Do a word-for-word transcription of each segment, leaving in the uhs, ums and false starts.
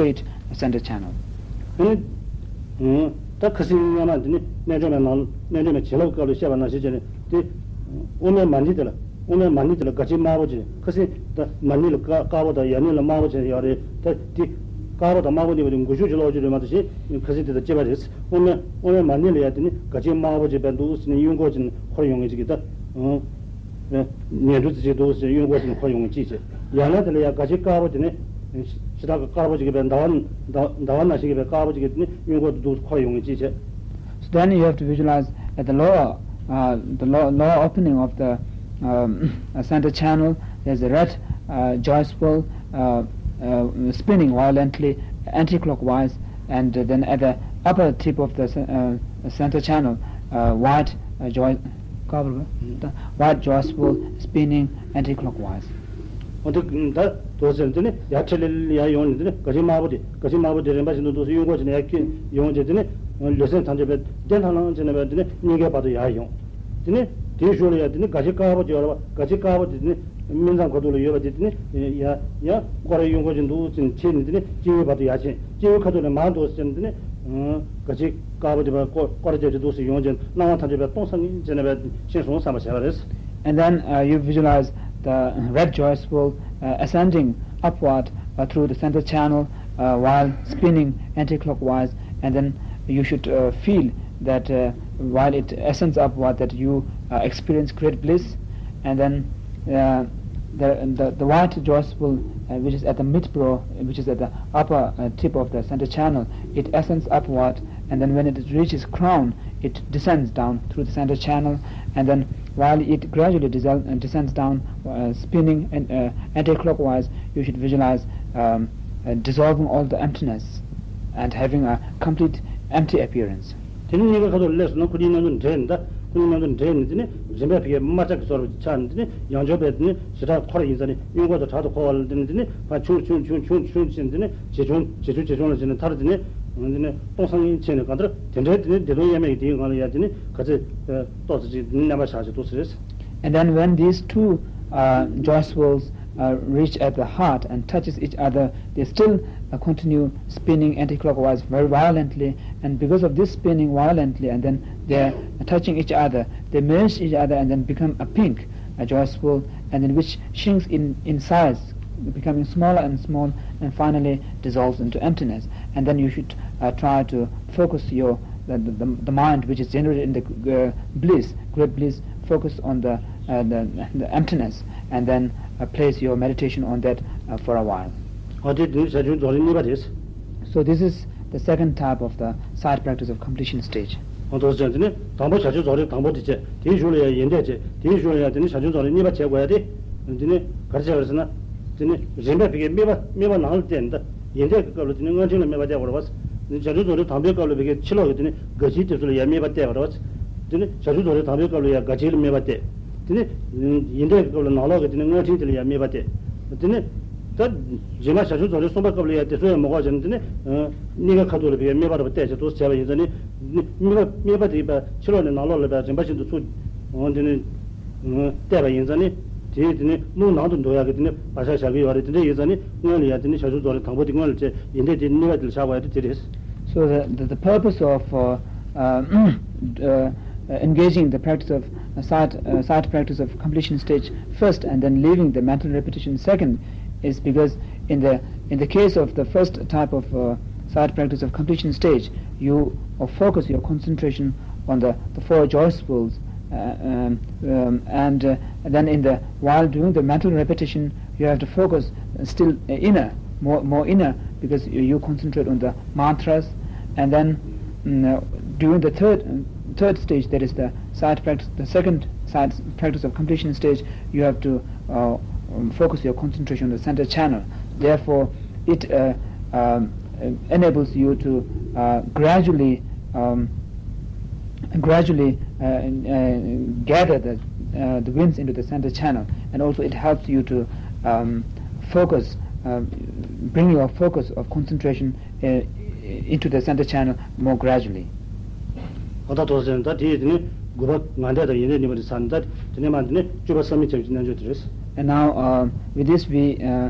straight center channel. ཨ་ནི། ད་ཁ་སང་སྔོན་མ་འདི་ནི་རྣལ་འབྱོར་མའི་ནང་རྣལ་འབྱོར་མའི་བྱིན་རླབས་སྐབས་ལ་བཤད་པ་ནང་བཞིན་བྱས་ནས་དེ། དབུ་མའི་མ་ཎི་དེ་ལ། དབུ་མའི་མ་ཎི་དེ་ལ་སྒ་ཆས་དམར་པོ་ཅིག་ཁ་སང་ད་མ་ཎི་ལ་དཀར་དཀར་པོ་དང་ཡ་ཎི་ལ་དམར་པོ་ཅིག་ཡོད་རེད། ད་དེ་དཀར་པོ་དང་དམར་པོ་གཉིས་པོ་དེ་འགུལ་ཤུགས་ཅིག་ལོག་ཅིག་རེད་མ་གཏོགས་གཞན་ཁ་སང་དེ་དང་གཅིག་པ་རེད། དབུ་མའི་དབུ་མའི་མ་ཎི་ལ་ཡ་དེ་ནི་སྒ་ཆས་དམར་པོ་ཅིག་བས་འདུག་ཟེར་ནས་གཡོན་སྐོར་ཅིག་འཁོར་ཡོང་ངེས་ཅིག་གི་ད། ངན་འགྲོ་ཙི་ཅིག་འདུག་ཟེར་གཡོན་སྐོར་ཅིག་འཁོར་ཡོང་ངེས་ཅིག་བྱས། ཡང་ན་དེ་ལ་ཡ་སྒ་ཆས་དཀར་པོ་དེ་ནི། ཞེ་དྲག་གི་དཀར་པོ་ཅིག་གི་བས་ཟླ་བ་ཟླ་བ་ནང་བཞིན་གྱི་བས་དཀར་པོ་ཅིག་གི་དེ་ནི་གཡོན་སྐོར་དུ་འདུག་འཁོར་ཡོང་ངེས་ཅིག་བྱས། So then you have to visualize at the lower, uh, the lower, lower opening of the, um, uh, center channel, there's a red, uh, joyous ball, uh, uh, spinning violently anti-clockwise, and then at the upper tip of the ce- uh, center channel, uh, white, uh, joy, white joyous ball spinning anti-clockwise. འོ་དེ་ད་དོ་ཟེར་དེ་ནི་ཡར་ཁྲིད་ལེ་ལེ་ཡར་ཡོང་ནས་དེ་ནི་སྒ་ཆས་དམར་པོ་དེ་སྒ་ཆས་དམར་པོ་དེ་རིམ་པ་བཞིན་དུ་འདུག་སེ་གཡོན་སྐོར་བྱས་ནས་ཡར་ཁྱེར་ཡོང་བྱས་དེ་ནི་ལུས་སེམས་ཐམས་ཅད་པའི་བདེ་ཐང་ལང་བྱས་ནས་པའི་དེ་ནི་སྙིང་གའི་བར་དུ་ཡར་ཡོང་། དེ་ནི་དེའི་གཞུག་ལ་ཡང་དེ་ནི་སྒ་ཆས་དཀར་པོ་དེ་ཡོད་རེད་པ། སྒ་ཆས་དཀར་པོ་དེ་དེ་ནི་སྨིན་མཚམས་ཁ་ཐུག་ལ་ཡོད་པ་དེ་དེ་ནི་ཡ་ཡ་སྐོར་ར་གཡོན་སྐོར་བྱས་འདུག་སེ་ཁྱེར་ནས་དེ་ནི་སྤྱི་བོའི་བར་དུ་ཡར་ཕྱིན། སྤྱི་བོའི་ཁ་ཐུག་ལ་མར་འདུག་སེ་དེ་ནི་སྒ་ཆས་དཀར་པོ་དེ་པ་སྐོར་སྐོར་ར་རྒྱབ་ཀྱི་འདུག་སེ་ཡོང་བྱས་སྣང་བ་ཐམས་ཅད་པའི་སྟོང་སང་ངེ་བྱས་ནས་པའི་ཤེས་སོང་བསམ་པ་བྱས་པ་རེད། And then, uh, you visualize the red joyous ball, uh, ascending upward, uh, through the center channel, uh, while spinning anti-clockwise, and then you should, uh, feel that, uh, while it ascends upward, that you, uh, experience great bliss, and then, uh, the, the the white joyous ball, uh, which is at the mid brow, which is at the upper, uh, tip of the center channel, it ascends upward, and then when it reaches crown, it descends down through the center channel, and then while it gradually descend, uh, descends down, uh, spinning and, uh, anti-clockwise, you should visualize, um, uh, dissolving all the emptiness and having a complete empty appearance. དེ་ནི་སྙིང་གའི་ཁ་ཐུག་ལ་སླེབས་སོང་ན་ཁོ་གཉིས་མཉམ་དུ་འདྲེས་ནས། ད་ཁོ་གཉིས་མཉམ་དུ་འདྲེས་ནས་དེ་ནི་རིམ་པས་ཕ་གིའི་དམར་ཆ་གི་སོར་བ་ཆགས་ནས་དེ་ནི་ཡང་བསྐྱར་བས་དེ་ནི་ཞེ་དྲག་འཁོར་ཡིན་ཙང་ནི་གཡོན་སྐོར་དང་དྲག་ཏུ་འཁོར་བ་ལ་དེ་ནི་དེ་ནི་ཕར་ཆུང་ཆུང་ཆུང་ཆུང་ཆུང་ཕྱིན་དེ་ནི་ཇེ་ཆུང་ཇེ་ཆུང་ཇེ་ཆུང་ལ་ཕྱིན་ནས་མཐར་དེ་ནི་དེ་ནི་སྟོང་སང་ངེ་བྱས་ནས་གང་ལྟར་དེ་འདྲའི་དེ་ནི་བདེ་སྟོང་དབྱེར་མེད་ཀྱི་དེའི་ངང་ལ་ཡང་དེ་ནི་ག་ཚད་ཏོག་ཙམ་ཅིག་དེ་ནི་རྣམ་པ་ཆགས་ཀྱི་འདུག་ཟེར། And then when these two, uh, joyous balls, uh, reach at the heart and touches each other, they still, uh, continue spinning anti-clockwise very violently. And because of this spinning violently, and then they're touching each other, they merge each other and then become a pink, a joyous ball, and then which shrinks in, in size, becoming smaller and small, and finally dissolves into emptiness. And then you should, uh, try to focus your the, the, the mind which is generated in the, uh, bliss, great bliss, focus on the, uh, the, the emptiness, and then, uh, place your meditation on that, uh, for a while. འོ་དེ་དེ་ནི་བྱ་ཁྱུང་རྫོགས་རིམ་གཉིས་པ་རེད། So this is the second type of the side practice of completion stage. འོ་དེ་བྱས་དེ་ནི་དང་པོ་བྱ་ཁྱུང་རྫོགས་རིམ་དང་པོ་དེ་བྱས། དེའི་གཞུག་ལ་ཡང་ཡོན་ཏན་བྱས། དེའི་གཞུག་ལ་ཡང་དེ་ནི་བྱ་ཁྱུང་རྫོགས་རིམ་གཉིས་པ་བྱས་དགོས་ཡ་དེ། དེ་ནི་ག་རེ་བྱས་པ་རེད་ཟེར་ན། དེ་ནི་རིམ་པས་ཕ་གིའི་དམིགས་པ་དམིགས་པ་ནང་ལ་བལྟས་ནས། ད་ཡོན་ཏན་གྱི་སྐབས་ལ་དེ་ནི་སྔོན་འགྲོ་ལ་དམིགས་པ་གཏད་དགོས་རེད་པ། བྱ་ཁྱུང་རྫོགས་རིམ་དང་པོའི་སྐབས་ལ་ཕ་གིའི་ཕྱི་ལོགས་ཀྱི་དེ་ནི་སྒ་ཆའི་དེ་ཚོ་ལ་ཡང་དམིགས་པ་གཏད་པ་རེད་པ། དེ་ནི་བྱ་ཁྱུང་རྫོགས་རིམ་དང་པོའི་སྐབས་ལ་ཡང་སྒ་ཆའི་ལ་དམིགས་པ་གཏད། དེ་ནི་ཡོན་ཏན་གྱི་སྐབས་ལ་ནང་ལོགས་ཀྱི་དེ་ནི་སྔོན་འགྲོའི་དེ་ལ་ཡང་དམིགས་པ་གཏད། དེ་ནི་ད་རྗེས་མ་བྱ་ཁྱུང་རྫོགས་རིམ་གསུམ་པའི་སྐབས་ལ་ཡང་དེ་ཚོ་ཡང་མ་དགོས་བྱས་ནས། དེ་ནི་སྙིང་གའི་ཁ་ཐུག་ལ་ཕ་གིའི་དམིགས་པ་རེད་པ་གཏད་བྱས་འདུག་བྱས་པ་ཡིན་ཙང་ནི། དམིགས་པ་དམིགས་པ་དེ་ཕ་ཕྱི་ལོགས་ནས་ནང་ལོགས་ལ་ཕ་རིམ་པ་བཞིན་དུ་ཚུར། འོ་དེ་ནི། བལྟས་པ་ཡིན་ཙང་ནི། དེ་དེ་ནི་རླུང་ནང་དུ་འགྲོ་ཡག་གི་དེ་ནི་བག་ཆགས་བཞག་གི་ཡོད་རེད། དེ་འདྲ་ཡིན་ཙང་ནི་སྔོན་ལ་ཡང་དེ་ནི་བྱ་ཁྱུང་རྫོགས་རིམ་དང་པོ་དེ་སྔོན་ལ་བྱས། ཡོན་ཏན་དེ་དམིགས་པ་དེ་ལ་བཞག་དགོས་ཡ་དེ་དེ་རེད། So the, the, the purpose of, uh, uh, uh, engaging the practice of, uh, side, uh, side practice of completion stage first and then leaving the mental repetition second is because in the, in the case of the first type of, uh, side practice of completion stage, you, uh, focus your concentration on the, the four joyous balls, uh, um, um, and, uh, then in the, while doing the mental repetition, you have to focus, uh, still, uh, inner, more, more inner, because you, you concentrate on the mantras, and then, mm, uh, during the third, third stage, that is the side practice, the second side practice of completion stage, you have to, uh, um, focus your concentration on the center channel. Therefore, it, uh, um, uh, enables you to, uh, gradually, um, gradually, uh, uh, gather the, uh, the winds into the center channel, and also it helps you to, um, focus, uh, bring your focus of concentration, uh, into the center channel more gradually. ཨོ་ད་དོ་ཟེར་ན་ད་དེ་ཡི་དེ་ནི་དགུ་པ་ངག་འདས་དང་ཡོན་ཏན་གཉིས་པ་དེ་ཚར་ནས། ད་དེ་ནས་མར་དེ་ནི་བཅུ་པ་བསམ་ཡས་ཁྱབ་བྱེད་ཀྱི་རྣལ་འབྱོར་དེ་རེད། And now, uh, with this we, uh,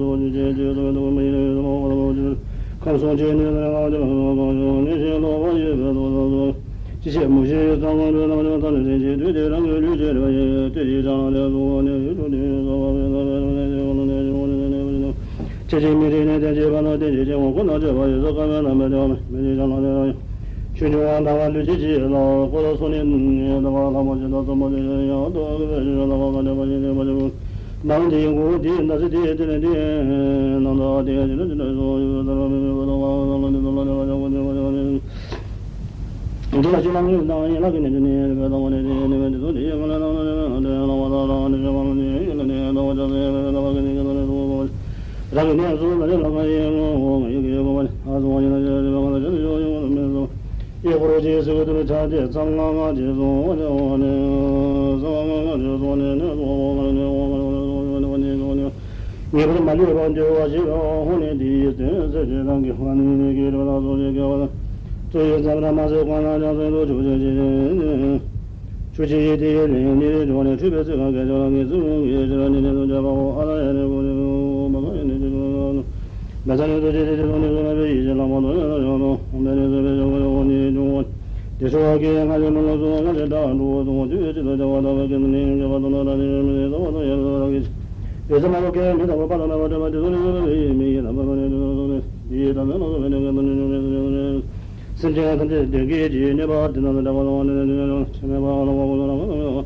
སོགས་ཀྱི་རྗེས་ཀྱི་ཐུགས་ཀྱི་ཐུགས་མི་ཡིན་ལས་སུ་མ་འོངས་པ་ལ་ཁམས་གསུམ་གྱི་ནི་ལས་ངང་ཀྱང་ངང་ཀྱང་ངེས་ཤེས་རྟོགས་པ་ཡོད་པའི་ཐོག་ཏུ་ཅི་བྱེད་མུ་བཞི་ཡི་གཙང་ཁང་དུ་ནམ་ཡང་ཐ་ལ་རེ་ཞིག་དུས་དེ་རང་གི་ལུས་ཀྱི་རེ་བ་ཡིན། དེ་ཡི་ཕྱག་ན་དེ་སོགས་ནས་ཡུལ་དུ་དེ་སོགས་པ་བས་ན་བས་ན་བས་ན་བས་ན་བས་ན་ཁྱེད་ཀྱི་མི་རིགས་ནས་བསྟན་བྱེད་པ་དང་བསྟན་བྱེད་ཀྱི་ངོ་ཁོ་ན་བྱེད་པ་ཡི་སོགས་ཀ་མེད་ན་མེད་དེ་བ་མེད་ཀྱི་ཕྱག་ན་དེ་རང་ཡང་ཆོས་འབྱུང་བ་དང་ལུས་ཀྱི་ལྗིད་ལ་ཀོ་ལ་སོ་ནི་ནི་དང་ལྷ་མོ་ཇི་ལྟར་གསུངས་པ་དེ་ཡང་དུ་གི་བས་ཞུ་ལ་བ་ག་ནས་པ་ཞིག་ནས་པ་ཞིག་ནམ་དེའི་མགོ་བོ་དེའི་ཟླ་ཚེས་དེའི་དེ་ནས་དེའི་ནང་དུ་དེའི་ཕྱི་ནས་དེ་ནས་སོ་ཡུལ་ཟེར་བ་མི་མི་བ་དང་བ་དང་ལ་ནི་དང་ལ་ནི་བ་ཞག་གོ་ནི་བ་ཞག་ནི། འདི་ལ་ཅི་ལ་ངོས་དང་ཡན་ལག་གི་ནི་འདི་ནི་རེ་བའི་དང་བ་ནི་དེ་ནི་བ་འདི་ཚོ་དེའི་ངོས་ལ་ནང་ནི་ནི་ནང་དེ་ལ་བ་དང་ལ་ནི་ཞག་ག་ལ་ནི་ཡུལ་ལ་ནི་དང་བ་ཅག་ཟེར་བའི་ལ་བ་གི་ནི་གི་དང་ནི་དང་བ་རང་གི་གནས་སུ་ན་རེ་ལ་ང་ཡི་ངོ་བོ་ང་ཡི་གི་ཡོད་པ་ནི་ཨ་སོ་བ་ཡིན་ན་ཞག་ཞག་ག་ལ་ཞག་ནི་ཞག་ཡོང་ནི་མེད་སོ། ཡེ་ཁོ་རོ་ཅེས་སི་ཀུ་ཏུ་རུ་ཆ་ཏེ་ཚ་ང་ང་ཅེས་སོ་ཝ་ནེ་ཝ་ནེ། ས་ང་ང་ཅེས་སོ་ནེ་ནེ་སོ་ཝ་ང་ནེ་ཝ་ང་ནེ་ཝ་ནེ་ཝ་ནེ་ངེས་པར་མ་ལུས་པར་འདུལ་བ་ཞེས་པའོ། འོ་ནི་འདི་ཡི་དོན་ཟེར་ཞེས་དང་གི་ཧ་ནི་ནི་གི་རེ་བ་ལ་སོགས་ཀྱི་དགེ་བ་དང་། ཙོ་ཡི་ཙམ་ར་མ་ཟད་གོང་ན་ཀྱང་སེམས་སུ་ཆུག་ཅེས་ཞེས། ཆུ་ཆེ་ཡི་དེ་ཡི་ལན་ནི་རེ་ཇོ་ནེ་འཁྲུལ་པའི་ཚིག་གང་གལ་ཆེ་བ་ངེས་སུ་ངུ་ངེས་ཆེ་བ་ནི་ནི་སུ་འཇལ་བའོ། ཨ་ལ་ཡ་ནི་གུ་ནི་གུ་མ་ག་ཡ་ནི་ཅི་གུ་ནི། མེ་ས་ནི་སུ་ཅི་ཏི་ཏི་སུ་ནི་སུ་ན་བེ་ཡི་ཅི་ལ་མོ་ཏོ་ཡ་ན་ཡོ་ཏོ་མེ་ནི་སུ་བེ་ཅོ་གུ་ཡོ་ནི་ཅུང་བ། དེ་སུ་བ་ཀེ་ང་ཅི་མི་ལོ་སུ་ང་ཅི་ཏ་འགྲོ་བོ་ཏོ་དུ་ཡོ་ཅི་ཏོ་ཅ་བ་ཏ་བ་ཀེ་ནི་ནི་ཡོ་ཅ་བ་ཏོ་ན་ཏ་ནི་ཡོ་མི་ནི་ཏ་བ་ཏོ་ཡ་ལོ་ར་གི་ཅི། ཡོ་ཙ་མ་ལོ་ཀེ་མི་ཏ་བ་པ་ཏོ་ན་བ་ཏ་བ་ཏི་སུ་ནི་ཡོ་བེ་ཡི་མི་ཡི་ཏ་བ་ཏོ་ནི་ཏ་སུ་ནི་ཡི་ཏ་མེ་ལོ་སུ་བེ་ནི་ཀེ་ཏོ་ནི་ཉུ་མེ་སུ་ནི་ཡོ་ནི། སེམས་ཅན་ཐམས་ཅད་བདེ་སྐྱིད་ཀྱི་གནས་པ་དེ་ན་ཏ་བ་ལ་བ་ནི་ནི་ནི་ནི་ཆེ་མེ་བ་ལ་བ་གོ་ལ་བ་ལ་བ།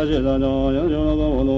ཡ་ཞེས་བྱ་བ་ཡང་བྱུང་ལ་སོགས་པ་ལོ།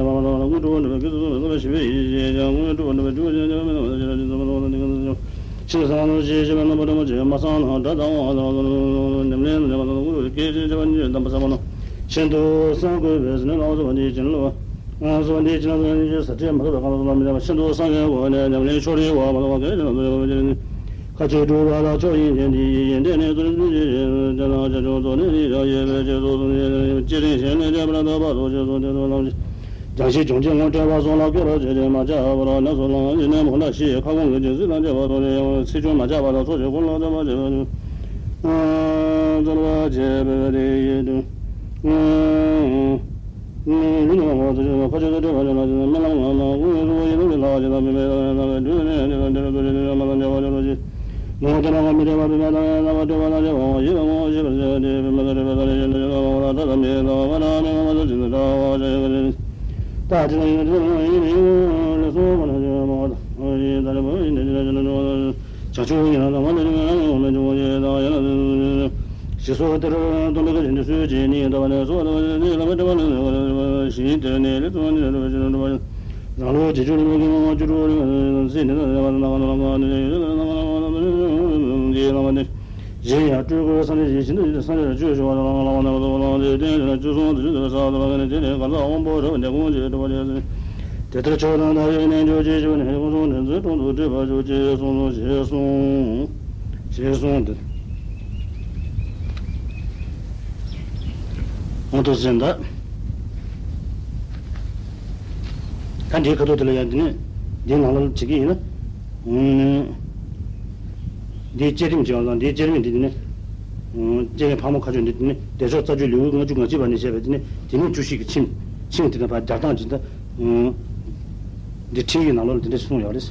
ལས་མ་མ་དང་དངོས་གྲུབ་འགྲུབ་པའི་དགེ་ཚུལ་སོགས་ལ་བསམ་པས་ཞི་བའི་ཡེ་ཤེས་ཀྱང་དངོས་གྲུབ་འགྲུབ་པའི་སྤྲུལ་པ་ཅན་ཀྱང་མེད་ན་མ་ཞི་བའི་ཚུལ་མ་དང་དེ་ཀུན་ཏུ་ཞི་བ་ཤིན་ཏུ་གསང་བ་ཞེས་བྱ་བའི་རྣམ་པ་རིན་པོ་ཆེ་མ་གསང་ན་སྒྲ་གདངས་པ་དང་ཉམས་ལེན་དང་ཉམས་པ་དང་དངོས་གྲུབ་ཀྱི་སྐད་ཅེས་བྱ་བ་གཉིས་གདམས་པ་ཟབ་མོ་ནང་ཤིན་ཏུ་གསང་དགོས་པས་ཟེར་ནས་ལ་སོགས་པ་འདིའི་བྱིན་རླབས། སོགས་པ་འདིའི་བྱིན་རླབས་ཀྱི་ཟབ་ཁྲིད་མ་ཐོབ་པའི་གང་ཟག་ལ་མི་འདྲ་བ་ཤིན་ཏུ་གསང་མཁན་བོ་ནས་ཉམས་ལེན་ཕྱོགས་རིས་བ་མ་ཐོབ་པ་གལ་ཆེ་ན་མཐོང་ཡོད་པ་ཅི་ནི། ཁ་ཅིག་སྒྲུབ་པ་ལ་ཕྱོགས་ཡིན་ཞེན་དེ་ཡི་ཡོན་ཏན་ནི་ཚུལ་བཞིན་གྱི་ཞེན་ཅེ་ན་བྱ་ཆུང་ཚོགས་ནི་ནི་བྱ་ཡོད་པའི་རྗེས་སུ་བཟུང་ཞེན་ཅེ་རིང་ཞེན་ལས་འདས་པར་ཐོབ་པ་སོགས་ཆོས་སུ་དེ་དུ་ལམ་ཞེན་སྦྱང་ཞིང་སྦྱོང་བྱེད་ངོ་སྤྲད་པ་སོགས་ལ་བསྐུལ་བར་བྱེད་དེ་མ་ཆགས་པར་ནས་སུ་ལའང་ཡིན་ནས་མོ་འདྲ་ཞེས་ཁ་སྐོང་གི་སྦྱིན་སྲེག་དང་བཅས་པ་སོགས་ལས་ཡང་ཚེགས་ཆུང་མ་ཆགས་པ་དང་ཚོགས་ཀྱི་འཁོར་ལོ་བརྟན་པར་བྱེད་པ་ནི། རྩོལ་བ་བྱེད་པའི་དེ་ཡི་དུས། ལུས་ནི་ངོ་བོ་ཚུལ་ཁ་ཆེ་ཚུལ་ཁྲིམས་པ་ཅན་ལ་ཅི་དང་རྨི་ལམ་ངན་ལ་ཀུན་གྱི་གཟུགས་པོ་ཡིན་ནམ་ལ་ཅི་དང་མི་མེད་དང་ཡང་དག་པའི་དུས་ནས་དེ་དང་དེ་ལ་ཚུལ་ཁྲིམས་མ་དང་བཅས་པ་ལ་རོ་ཞེས། ནོར་དེ་རང་གི་མི་འདྲ་བ་བུད་མེད་དང་ཡང་དག་པ་སྤྲོས་པ་དང་བཅས་པ་ཡིད་ལ་ངོ་ཤེས་པར་བྱ་སྟེ་བུད་མེད་དང་སྤྲོས་པ་དང་ཡིད་ལ་ཡོད་པ་ལ་ད་ལྟ་མི་ཡིན་དང་བ་དང་མི་ངོ་མ་ཚུལ་ཅི་འདི་འདྲ་བ་བྱ་ཡོད་པ་ནི། ད་དེ་ལ་ཡིན་ན་དེ་ལ་ཡིན་ནི་ཡིན་ལ་སོགས་པ་ན་ཞེས་པ་དང་ཡིན་ད་རེ་བ་ཡིན་ནི་དེ་ལ་ཅི་ལ་འགྲོ་བ་དང་། བྱང་ཆུབ་ཉིད་ལ་དང་བ་ལས་རིང་ལ་ཡང་མི་འབྱུང་བ་ཞེས་དང་ཡང་ན་ཞེས་སོགས་དེར་སྟོན་པའི་བཀའ་བཞིན་དུ་སུས་བྱས་ནས་ལྟ་བ་ནས་སོགས་ལྟ་བ་ནས་ལྟ་བ་སྤྲད་པ་ལས་ཞིང་དེར་ནས་ལས་བརྩམས་ནས་ལྟ་བ་ཞིག་འགྲོ་བ། རང་ལུགས་རྗེས་འཇུག་རིམ་པའི་དགེ་བ་བཅུ་དྲུག་རིམ་པ་ཚེ་འདི་ན་ལས་པ་དང་ནག་ནག་ནག་ནག་ནག་གཞན་ཡང་སྤྲུལ་སྐུ་སངས་རྒྱས་ཞིང་ཤིན་ཏུ་ཞི་སྟེ་སངས་རྒྱས་ལ་སྤྱོད་ཆོག་པ་དང་ལ་བ་ནག་པ་ལ་དེ་སྟེང་དེ་ལ་བཅུ་གསུམ་དུ་ཞིན་དུ་ས་དུ་ལ་ནི་དེ་ནས་གང་ཟག་དབང་པོ་རབ་འདས་ཀུན་གྱི་སྒྲུབ་པ་ལས། དེ་ལྟར་མཆོག་དང་ཐར་པའི་རྣལ་འབྱོར་ཅི་ཞིག་ནི་ཀུན་རྫོབ་འདྲེན་ཚུལ་དྲུང་དུ་སྒྲུབ་པར་ཤོག་ཅེས་གསུངས་སོ། ཞེས་གསུངས་ཏེ། འོང་དུ་ཟིན་ད། ད་འདིའི་ཁ་ཐུག་དེ་ལ་ཡང་འདི་ནས་འདིའི་ནང་ལ་བྱེད་ཀྱི་ཡིན་ན། ཨུམ། འདིའི་བསྐྱེད་རིམ་བྱས་པ་དང་འདིའི་བསྐྱེད་རིམ་འདི་དེ་ནི། ཨུམ། བསྐྱེད་རིམ་ཕག་མོ་ཁ་ཕྱོགས་འདི་དེ་ནི་བདེ་མཆོག་རྩ་རྒྱུད་ལེའུ་ལྔ་བཅུ་ང་གཅིག་པ་ནས་བཤད་པའི་དེ་ནི་དེ་ནི་བཅུ་བཞི་གི་ཆིངས་ཆིངས་དེ་ནི་ཕར་རྒྱག་སྟངས་ཅིག་དང་། ཨུམ། འདི་ཁྲིད་ཡིག་ནང་ལོགས་ལ་དེ་འདྲ་གསུངས་ཡོད་རེད།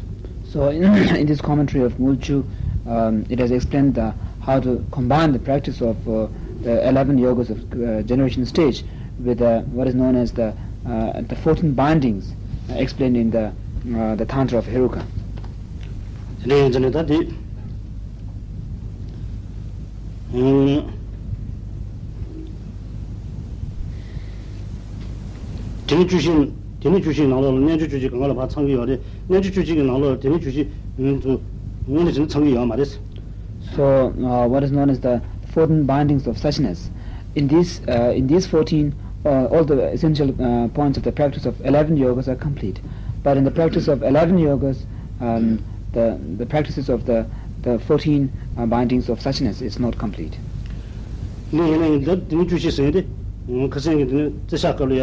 So in, in this commentary of Ngultru, um, it has explained the, how to combine the practice of uh, the eleven yogas of uh, generation stage with uh, what is known as the, uh, the fourteen bindings uh, explained in the, uh, the Tantra of Heruka. དེ་འདྲ་ཡིན་ཙང་ནི་ད་དེ། ཨུམ། དེ་ནི་བཅུ་བཞི། དེ་ནི་བཅུ་བཞི་ནང་ལོགས་ལ་རྣལ་འབྱོར་བཅུ་གཅིག་སྒང་ག་ལ་ཕར་ཚང་གི་ཡོད་རེད། རྣལ་འབྱོར་བཅུ་གཅིག་གི་ནང་ལོགས་ལ་དེ་ནི་བཅུ་བཞི་ཡོངས་སུ་དངོས་གནས་བྱས་ན་ཚང་གི་ཡོད་མ་རེད། So, uh, what is known as the fourteen bindings of suchness. In these, uh, in these fourteen, uh, all the essential uh, points of the practice of eleven yogas are complete. But in the practice of eleven yogas, um, the, the practices of the, the fourteen uh, bindings of suchness is not complete. ནི་ཡིན་ན་ཡིན་ད་དེ་ནི་བཅུ་བཞི་ཟེར་ཏེ། ཁ་སང་གི་དེ་ནི་རྩེ་ཤག་སྐབས་ལ་ཡ།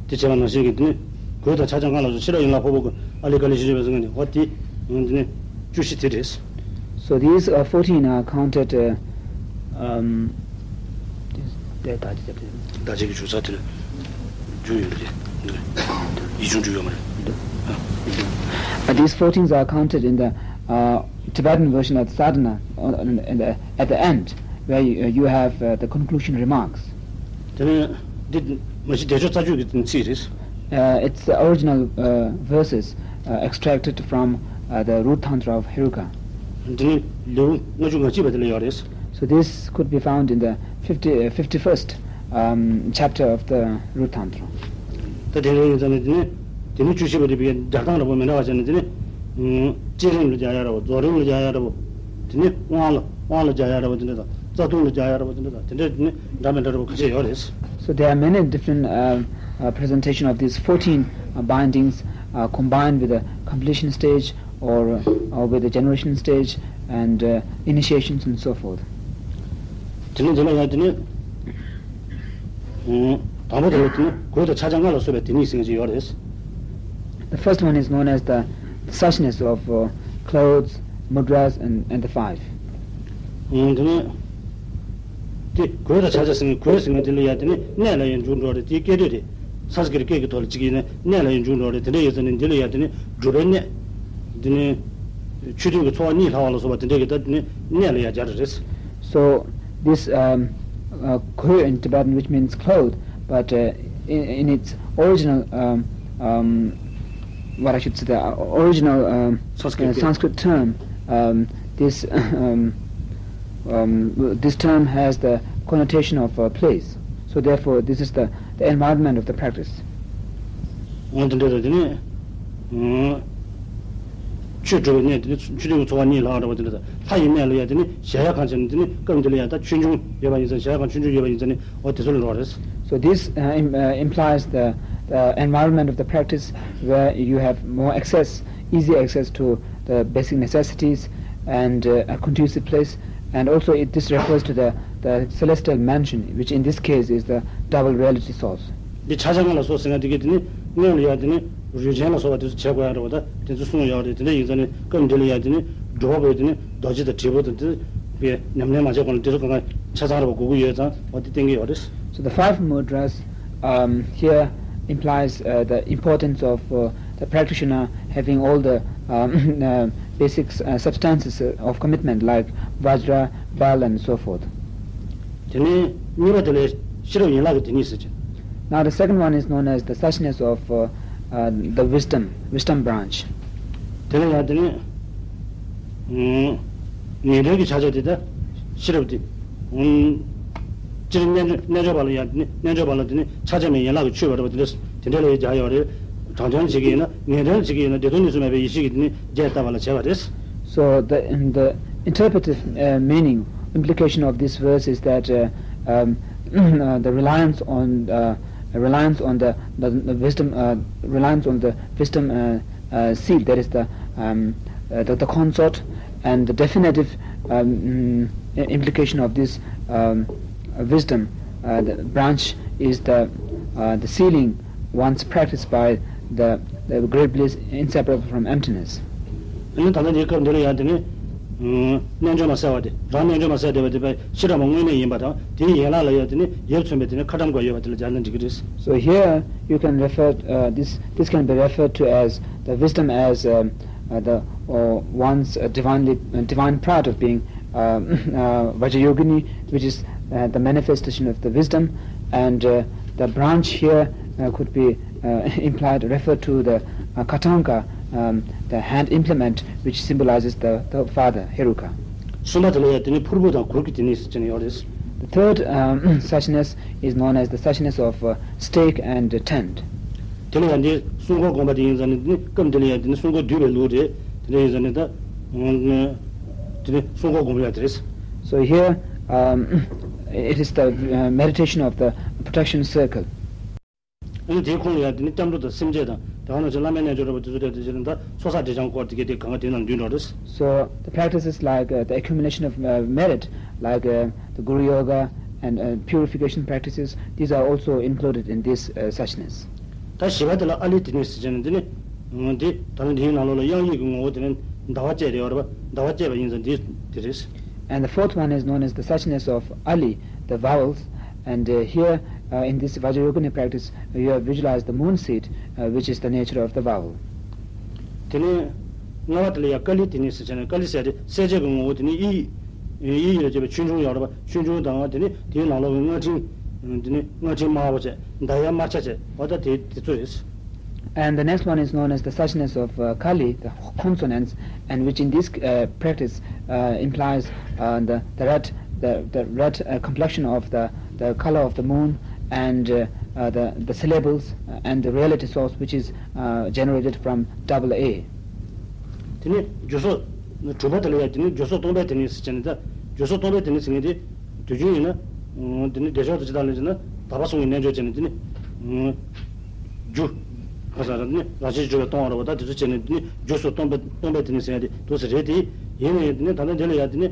དེ་བྱས་པ་ནང་བཞིན་གྱི་དེ་ནི་གོས་དང་ཕྱག་རྒྱ་ལྔ་ལ་སོགས་ཤེས་རབ་ཡན་ལག་ཕོག་པོ་གི་ཨ་ལི་ཀ་ལི་ཤེས་བྱ་བའི་སེམས་ཀྱི་འོ་དེ། དེ་ནི་བཅུ་བཞི་དེ་རེད། So these uh, fourteen are counted. Uh, um, this- དེ་ད་ཅི་བྱ་བྱེད། ད་ཅི་གི་བྱུང་ས་དེ་ལ་རྒྱུ་ཡོད་རེད། ཡིད་ཆུང་རྒྱུ་ཡོད་མ་རེད། Uh, these fourteen are counted in the uh, Tibetan version of the sadhana uh, in the, at the end, where you, you have uh, the conclusion remarks. དེ་ནི་འདི་མ་གཞི་བདེ་མཆོག་རྩ་རྒྱུད་ཀྱི་ཚིག་རེད། Uh, it's the original uh, verses uh, extracted from uh, the Root Tantra of Heruka. འདི་ནི་ལེའུ་ལྔ་བཅུ་ང་གཅིག་པ་དེ་ལ་ཡོད་རེད། So this could be found in the fifty, uh, fifty-first um, chapter of the Root Tantra. ད་དེ་འདྲ་ཡིན་ཙང་ནི་དེ་ནི་དེ་ནི་བཅུ་བཞི་པ་དེ་བའི་རྒྱག་སྟངས་འདྲ་པོ་མི་འདྲ་བ་བྱས་ནས་དེ་ནི། བསྐྱེད་རིམ་ལ་རྒྱག་ཡ་འདྲ་པོ། རྫོགས་རིམ་ལ་རྒྱག་ཡ་འདྲ་པོ། དེ་ནི་དབང་ལ་དབང་ལ་རྒྱག་ཡ་འདྲ་པོ་དེ་འདྲ་དང་རྩ་ལྟུང་ལ་རྒྱག་ཡ་འདྲ་པོ་དེ་འདྲ་དང་དེ་འདྲ་དེ་ནི་འདྲ་མི་འདྲ་འདྲ་པོ་ཁ་ཤས་ཡོད་རེད། So there are many different uh, uh, presentation of these fourteen uh, bindings uh, combined with the completion stage or, uh, or with the generation stage and uh, initiations and so forth. དེ་ནི་འདི་ལ་ཡང་དེ་ནི། དང་པོ་དེ་ལ་དེ་ནི་གོས་དང་ཕྱག་རྒྱ་ལྔ་ལ་སོགས་པའི་དེ་ཉིད་ཟེར་མཁན་ཅིག་ཡོད་རེད། The first one is known as the suchness of uh, clothes, mudras, and, and the five. དེ་ནི། དེ་གོས་དང་ཕྱག་རྒྱ་ཟེར་མཁན་གོས་ཟེར་མཁན་དེ་ལ་ཡང་དེ་ནི་གནས་ལ་ཡང་འཇུག་འགྲོ་རེད། དེའི་སྐད་དོད་དེ། སཾ་སྐྲྀཏ་སྐད་ཀྱི་ཐོག་ལ་གཅིག་ཡིན་ན་གནས་ལ་ཡང་འཇུག་འགྲོ་རེད། དེ་འདྲ་ཡོད་ཙང་ནི་འདི་ལ་ཡང་དེ་ནི་སྒྲུབ་པའི་གནས། དེ་ནི། ཆོས་མཐུན་གྱི་འཚོ་བ་གཉིས་ལྷག་པ་ལ་སོགས་པ་དེ་འདྲ་གི་ད་དེ་ནི་གནས་ལ་ཡང་སྦྱར་རེད། So this um, uh, koe in Tibetan, which means cloth, but uh, in, in its original, um, um, what I should say, the original um, Sanskrit uh, Sanskrit term, um, this um, um, this term has the connotation of a place. So therefore, this is the, the environment of the practice. འོ་དེ་འདྲ་རེད། དེ་ནི། ཆོས་སྒྲུབ་པའི་གནས་དེ་ནི་ཆོས་སྒྲུབ་ཀྱི་འཚོ་བ་གཉིས་ལྷག་འདྲ་བ་དེ་འདྲ་དང་ལྷ་ཡི་གནས་ལ་ཡ་དེ་ནི་གཞལ་ཡས་ཁང་བྱས་ནས་དེ་ནི་སྐབས་འདི་ལ་ཡ་ད་ཆོས་འབྱུང་ཡོད་པ་ཡིན་ཙང་གཞལ་ཡས་ཁང་ཆོས་འབྱུང་ཡོད་པ་ཡིན་ཙང་ནི་འོ་དེ་ཚོ་ལ་འགྲོ་བ་རེད། So this uh, im- uh, implies the, the environment of the practice where you have more access, easy access to the basic necessities and uh, a conducive place. And also it, this refers to the, the celestial mansion, which in this case is the double reality source. འདི་ཕྱག་རྒྱ་ལྔ་ལ་སོགས་ཟེར་མཁན་དེ་གས་དེ་ནི་སྔོན་ལ་ཡ་དེ་ནི་རུས་ཆེན་ལ་སོགས་པ་དེ་ཚོ་བྱེད་དགོས་ཡ་འདྲ་བ་ད་དེ་ཚོ་གསུངས་ཡོད་རེད། དེ་འདྲ་ཡིན་ཙང་ནི་སྐབས་འདི་ལ་ཡ་དེ་ནི་སྒྲུབ་པ་པོས་དེ་ནི་རྡོ་རྗེ་དང་དྲིལ་བུ་དང་དེ་བས་ཉམས་ལེན་མ་བྱས་གོང་ལ་དེ་ཚོ་གང་ག་ཆ་ཚང་འདྲ་བ་དགོས་ཀྱི་ཡོད་ཙང་འོ་དེ་བསྟན་གྱི་ཡོད་རེད། So the five mudras um, here implies uh, the importance of uh, the practitioner having all the um, uh, basic uh, substances uh, of commitment like vajra, bal, and so forth. དེ་ནས་གཉིས་པ་དེ་ལ་ཤེས་རབ་ཡན་ལག་གི་དེ་ཉིད་ཟེར་གྱི། Now the second one is known as the suchness of uh, uh, the wisdom, wisdom branch. དེ་ལ་ཡང་དེ་ནས། ངེས་དོན་གྱི་ཕྱག་རྒྱ་དེ་ད་ཤེས་རབ་དེ། སྤྱིར་རྣལ་འབྱོར་རྣལ་འབྱོར་པ་ལ་ཡང་དེ་ནི་རྣལ་འབྱོར་པ་ལ་དེ་ནི་ཕྱག་རྒྱ་མའི་ཡན་ལག་གི་མཆོད་པ་འདྲ་བ་དེ་འདྲ་དེ་འདྲ་ལ་ཡང་སྦྱར་ཡོད་རེད། དྲང་དོན་བྱེད་ཀྱི་ཡིན་ན་ངེས་དོན་བྱེད་ཀྱི་ཡིན་ན་བདེ་སྟོང་གཉིས་སུ་མེད་པའི་ཡེ་ཤེས་ཀྱི་དེ་ནི་རྒྱས་བཏབ་པ་ལ་བྱ་བ་རེད། So the, in the interpretive uh, meaning, implication of this verse is that uh, um, uh, the reliance on uh, reliance on the, the, the wisdom, uh, reliance on the wisdom uh, uh, seal, that is the, um, uh, the, the consort, and the definitive um, mm, i- implication of this um, uh, wisdom uh, the branch is the, uh, the sealing once practiced by the, the great bliss inseparable from emptiness. དེ་ནི་ད་ལྟ་འདིའི་སྐབས་འདི་ལ་ཡང་དེ་ནི་ཨུམ་རྣལ་འབྱོར་མ་གསལ་བ་དེ་རང་རྣལ་འབྱོར་མ་གསལ་བསྡད་པ་དེ་བས་ཕྱི་ཐ་མ་དངོས་གནས་ཡིན་པ་དང་དེའི་ཡན་ལག་ལ་ཡང་དེ་ནི་ཡིད་མཚོན་པའི་དེ་ནི་ཁ་གྲམ་དགོས་ཡོད་པ་དེ་ལ་སྦྱར་ན་འགྲིག་གི་རེད། So here you can refer, uh, this, this can be referred to as the wisdom as, um, uh, the, uh, one's, uh, divinely, uh, divine pride of being, uh, uh, Vajrayogini, which is, uh, the manifestation of the wisdom, and, uh, the branch here, uh, could be, uh, implied, referred to the, uh, khaṭaṅga, um, the hand implement, which symbolizes the, the father, Heruka. གསུམ་པ་དེ་ལ་ཡང་དེ་ནི་ཕུར་བུ་དང་གུར་གྱི་དེ་ནི་ཟེར་ནས་ཡོད་རེད། The third, um, suchness is known as the suchness of, uh, stake and tent. དེ་ལ་ཡང་འདི་སྲུང་འཁོར་བསྒོམ་པ་དེ་ཡིན་ཙང་ནི་དེ་ནི་སྐབས་འདི་ལ་ཡང་དེ་ནི་སྲུང་འཁོར་སྡུད་པའི་ལུགས་རེད། དེ་ལ་ཡིན་ཙང་ནི་ད་དེ་ནི་སྲུང་འཁོར་བསྒོམ་ཡ་དེ་རེད། So here, um, it is the, uh, meditation of the protection circle. ཨ་ནི་དེའི་ཁོངས་ལ་ཡང་དེ་ནི་སྐྱབས་འགྲོ་དང་སེམས་བསྐྱེད་དང་དེ་ག་ནང་བཞིན་བླ་མའི་རྣལ་འབྱོར་རོལ་པ་དེ་ཚོ་སྤྲད་དེ་བྱས་ནས་ད་ཚོགས་བསགས་འབྲས་བྱང་སྐོར་དེ་གའི་དེ་གང་ག་དེའི་ནང་འདུས་འགྲོ་རེད། So the practices like, uh, the accumulation of, uh, merit, like, uh, the Guru Yoga and, uh, purification practices, these are also included in this, uh, suchness. ད་བཞི་པ་དེ་ལ་ཨཱ་ལི་དེ་ནི་ཟེར་བྱས་ནས་དེ་ནི་འདི་ད་ནི་འདིའི་ནང་ལོགས་ལ་དབྱངས་ཡིག་གི་ངོ་བོ་དེ་ནི་ཟླ་བ་བཅས་རེད་བ། ཟླ་བ་བཅས་པ་ཡིན་ཙང་འདི་དེ་རེད། And the fourth one is known as the suchness of Āli, the vowels. And, uh, here, uh, in this Vajrayogini practice, you have visualized the moon seed, uh, which is the nature of the vowel. དེ་ནས་ལྔ་པ་དེ་ལ་ཡང་ཀཱ་ལི་དེ་ནི་ཟེར་བྱས་ནས་ཀཱ་ལི་ཟེར་ཏེ་གསལ་བྱེད་ཀྱི་ངོ་བོ་དེ་ནི་ཨི་ཨི་ཡོད་ཅེས་པའི་ཆོས་འབྱུང་ཡོད་རེད་པ། ཆོས་འབྱུང་དང་དེ་ནི་དེའི་ནང་ལོགས་ཀྱི་རྔ་ཕྲེང་དེ་ནི་རྔ་ཕྲེང་དམར་པོ་བྱས་ཟླ་ཡ་དམར་ཆ་བྱས་འོ་ད་དེ་དེ་ཚོ་རེད། And the next one is known as the suchness of, uh, Kali, the consonants, and which in this, uh, practice, uh, implies, uh, the, the red, the, the red, uh, complexion of the, the color of the moon and, uh, uh, the, the syllables, uh, and the reality source, which is, uh, generated from double A. དེ་ནི་རྒྱུ་སོགས་དྲུག་པ་དེ་ལ་ཡང་དེ་ནི་རྒྱུ་སོགས་སྟོང་པའི་དེ་ནི་ཟེར་བྱས་ནས་ད་རྒྱུ་སོགས་སྟོང་པའི་དེ་ནི་ཟེར་མཁན་དེ། དུས་རྒྱུན་ཡིན་ན། དེ་ནི་བདེ་མཆོག་ཏུ་ཇི་ལྟར་ལེན་ཅེ་ན་དག་པ་གསུམ་གྱི་རྣལ་འབྱོར་བྱས་ནས་དེ་ནི། རྒྱུ། ག་ས་ར་དེ་ནི་རང་བཞིན་གྱིས་གྲུབ་པའི་སྟོང་བ་རེད་པ། ད་དེ་ཚོ་བྱས་ནས་དེ་ནི་རྒྱུ་སོགས་སྟོང་པ་སྟོང་པའི་དེ་ནི་ཟེར་ཡ་དེ་འདུག་ཟེར་རེད་དེ། ཡིན་ན་ཡང་དེ་ནི་ད་ལྟ་འདི་ལ་ཡང་དེ་ནི།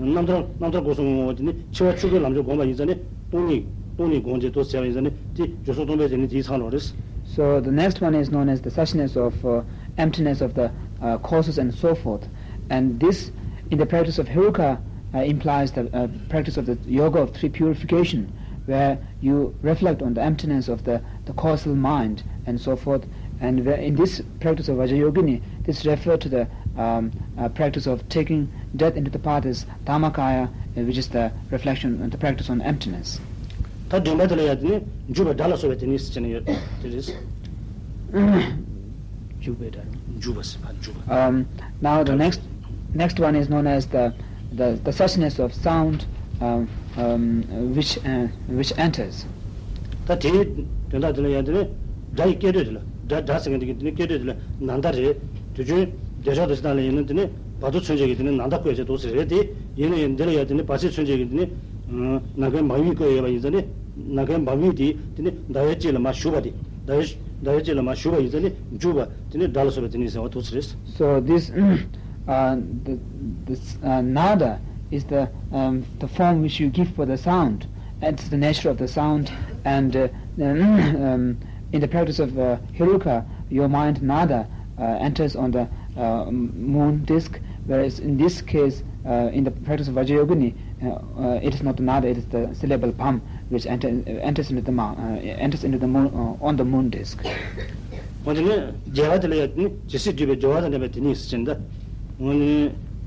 རྣམ་ཐར་རྣམ་ཐར་སྒོ་གསུམ་ངོ་བོ་དེ་ནི་འཆི་བ་ཆོས་སྐུའི་ལམ་སྦྱོར་བསྒོམ་པ་ཡིན་ཙང་ནི་སྟོང་ཉིད་སྟོང་ཉིད་བསྒོམ་བྱས་འདུག་ཟེར་བ་ཡིན་ཙང་ནི་དེ་རྒྱུ་སོགས་སྟོང་པའི་དེ་ནི་དེའི་ཚང་རོགས་རེད། So the next one is known as the suchness of, uh, emptiness of the, uh, causes and so forth. And this, in the practice of Heruka, uh, implies the, uh, practice of the yoga of three purification, where you reflect on the emptiness of the, the causal mind and so forth. And where in this practice of Vajrayogini, this referred to the, um, uh, practice of taking death into the path as Dharmakaya, uh, which is the reflection and the practice on emptiness. ད་བདུན་པ་དེ་ལ་ཡང་དེ་ནི་འཇུག་པའི་སྒྲ་ལ་སོགས་པའི་དེ་ནི་ཟེར་ནས་ཡོད་དེ་རེད། འཇུག་པའི་སྒྲ། འཇུག་པ་ཟེར་བ་འཇུག་པ། Um, now the next, next one is known as the, the, the suchness of sound, um, um, which, uh, which enters. ད་དེའི་དོན་དག་དེ་ལ་ཡང་དེ་ནི་སྒྲ་ཡི་སྐད་དོད་དེ་ལ་སྒྲ་སྒྲ་ཟེར་མཁན་དེ་གི་དེ་ནི་སྐད་དོད་དེ་ལ་ནཱ་ད་རེད། དུས་རྒྱུན་བདེ་མཆོག་ཏུ་ཇི་ལྟར་ལེན་ཡིན་ན་དེ་ནི་བར་དོ་མཚོན་བྱེད་ཀྱི་དེ་ནི་ནཱ་ད་བཀོད་བྱས་འདུག་ཟེར་རེད་དེ། ཡིན་ན་ཡང་འདི་ལ་ཡང་དེ་ནི་བར་ཆད་མཚོན་བྱེད་ཀྱི་དེ་ནི། ནམ་མཁའི་འབབ་ཡུལ་བཀོད་ཡོད་པ་ཡིན་ཙང་ནི། ནམ་མཁའི་འབབ་ཡུལ་དེ་དེ་ནི་ཟླ་བའི་དཀྱིལ་ལ་མར་ཞུགས་པ་དེ། ཟླ་བའི་ཟླ་བའི་དཀྱིལ་ལ་མར་ཞུགས་པ་ཡིན་ཙང་ནི་འཇུག་པ་དེ་ནི་སྒྲ་ལ་སོགས་པ་དེ་ནི་ཟེར་བ་འདུག་ཟེར་རེད། So this, uh, the, this, uh, nada is the, um, the form which you give for the sound. It's the nature of the sound, and, uh, um, in the practice of, uh, Heruka, your mind nada, uh, enters on the, uh, moon disk, whereas in this case, uh, in the practice of Vajrayogini, uh, uh, it is not the nada, it is the syllable bam, which enter, enters into the mou- uh, enters into the moon, uh, on the moon disk. འོན་ཏེ་ནི་རྒྱལ་བ་དེ་ལ་ཡང་ནི་ཇི་སྲིད་འདུས་པའི་སྦྱོར་བ་དང་ལྡན་པ་དེ་ཉིད་ཟེར་ན། འོ་ནི་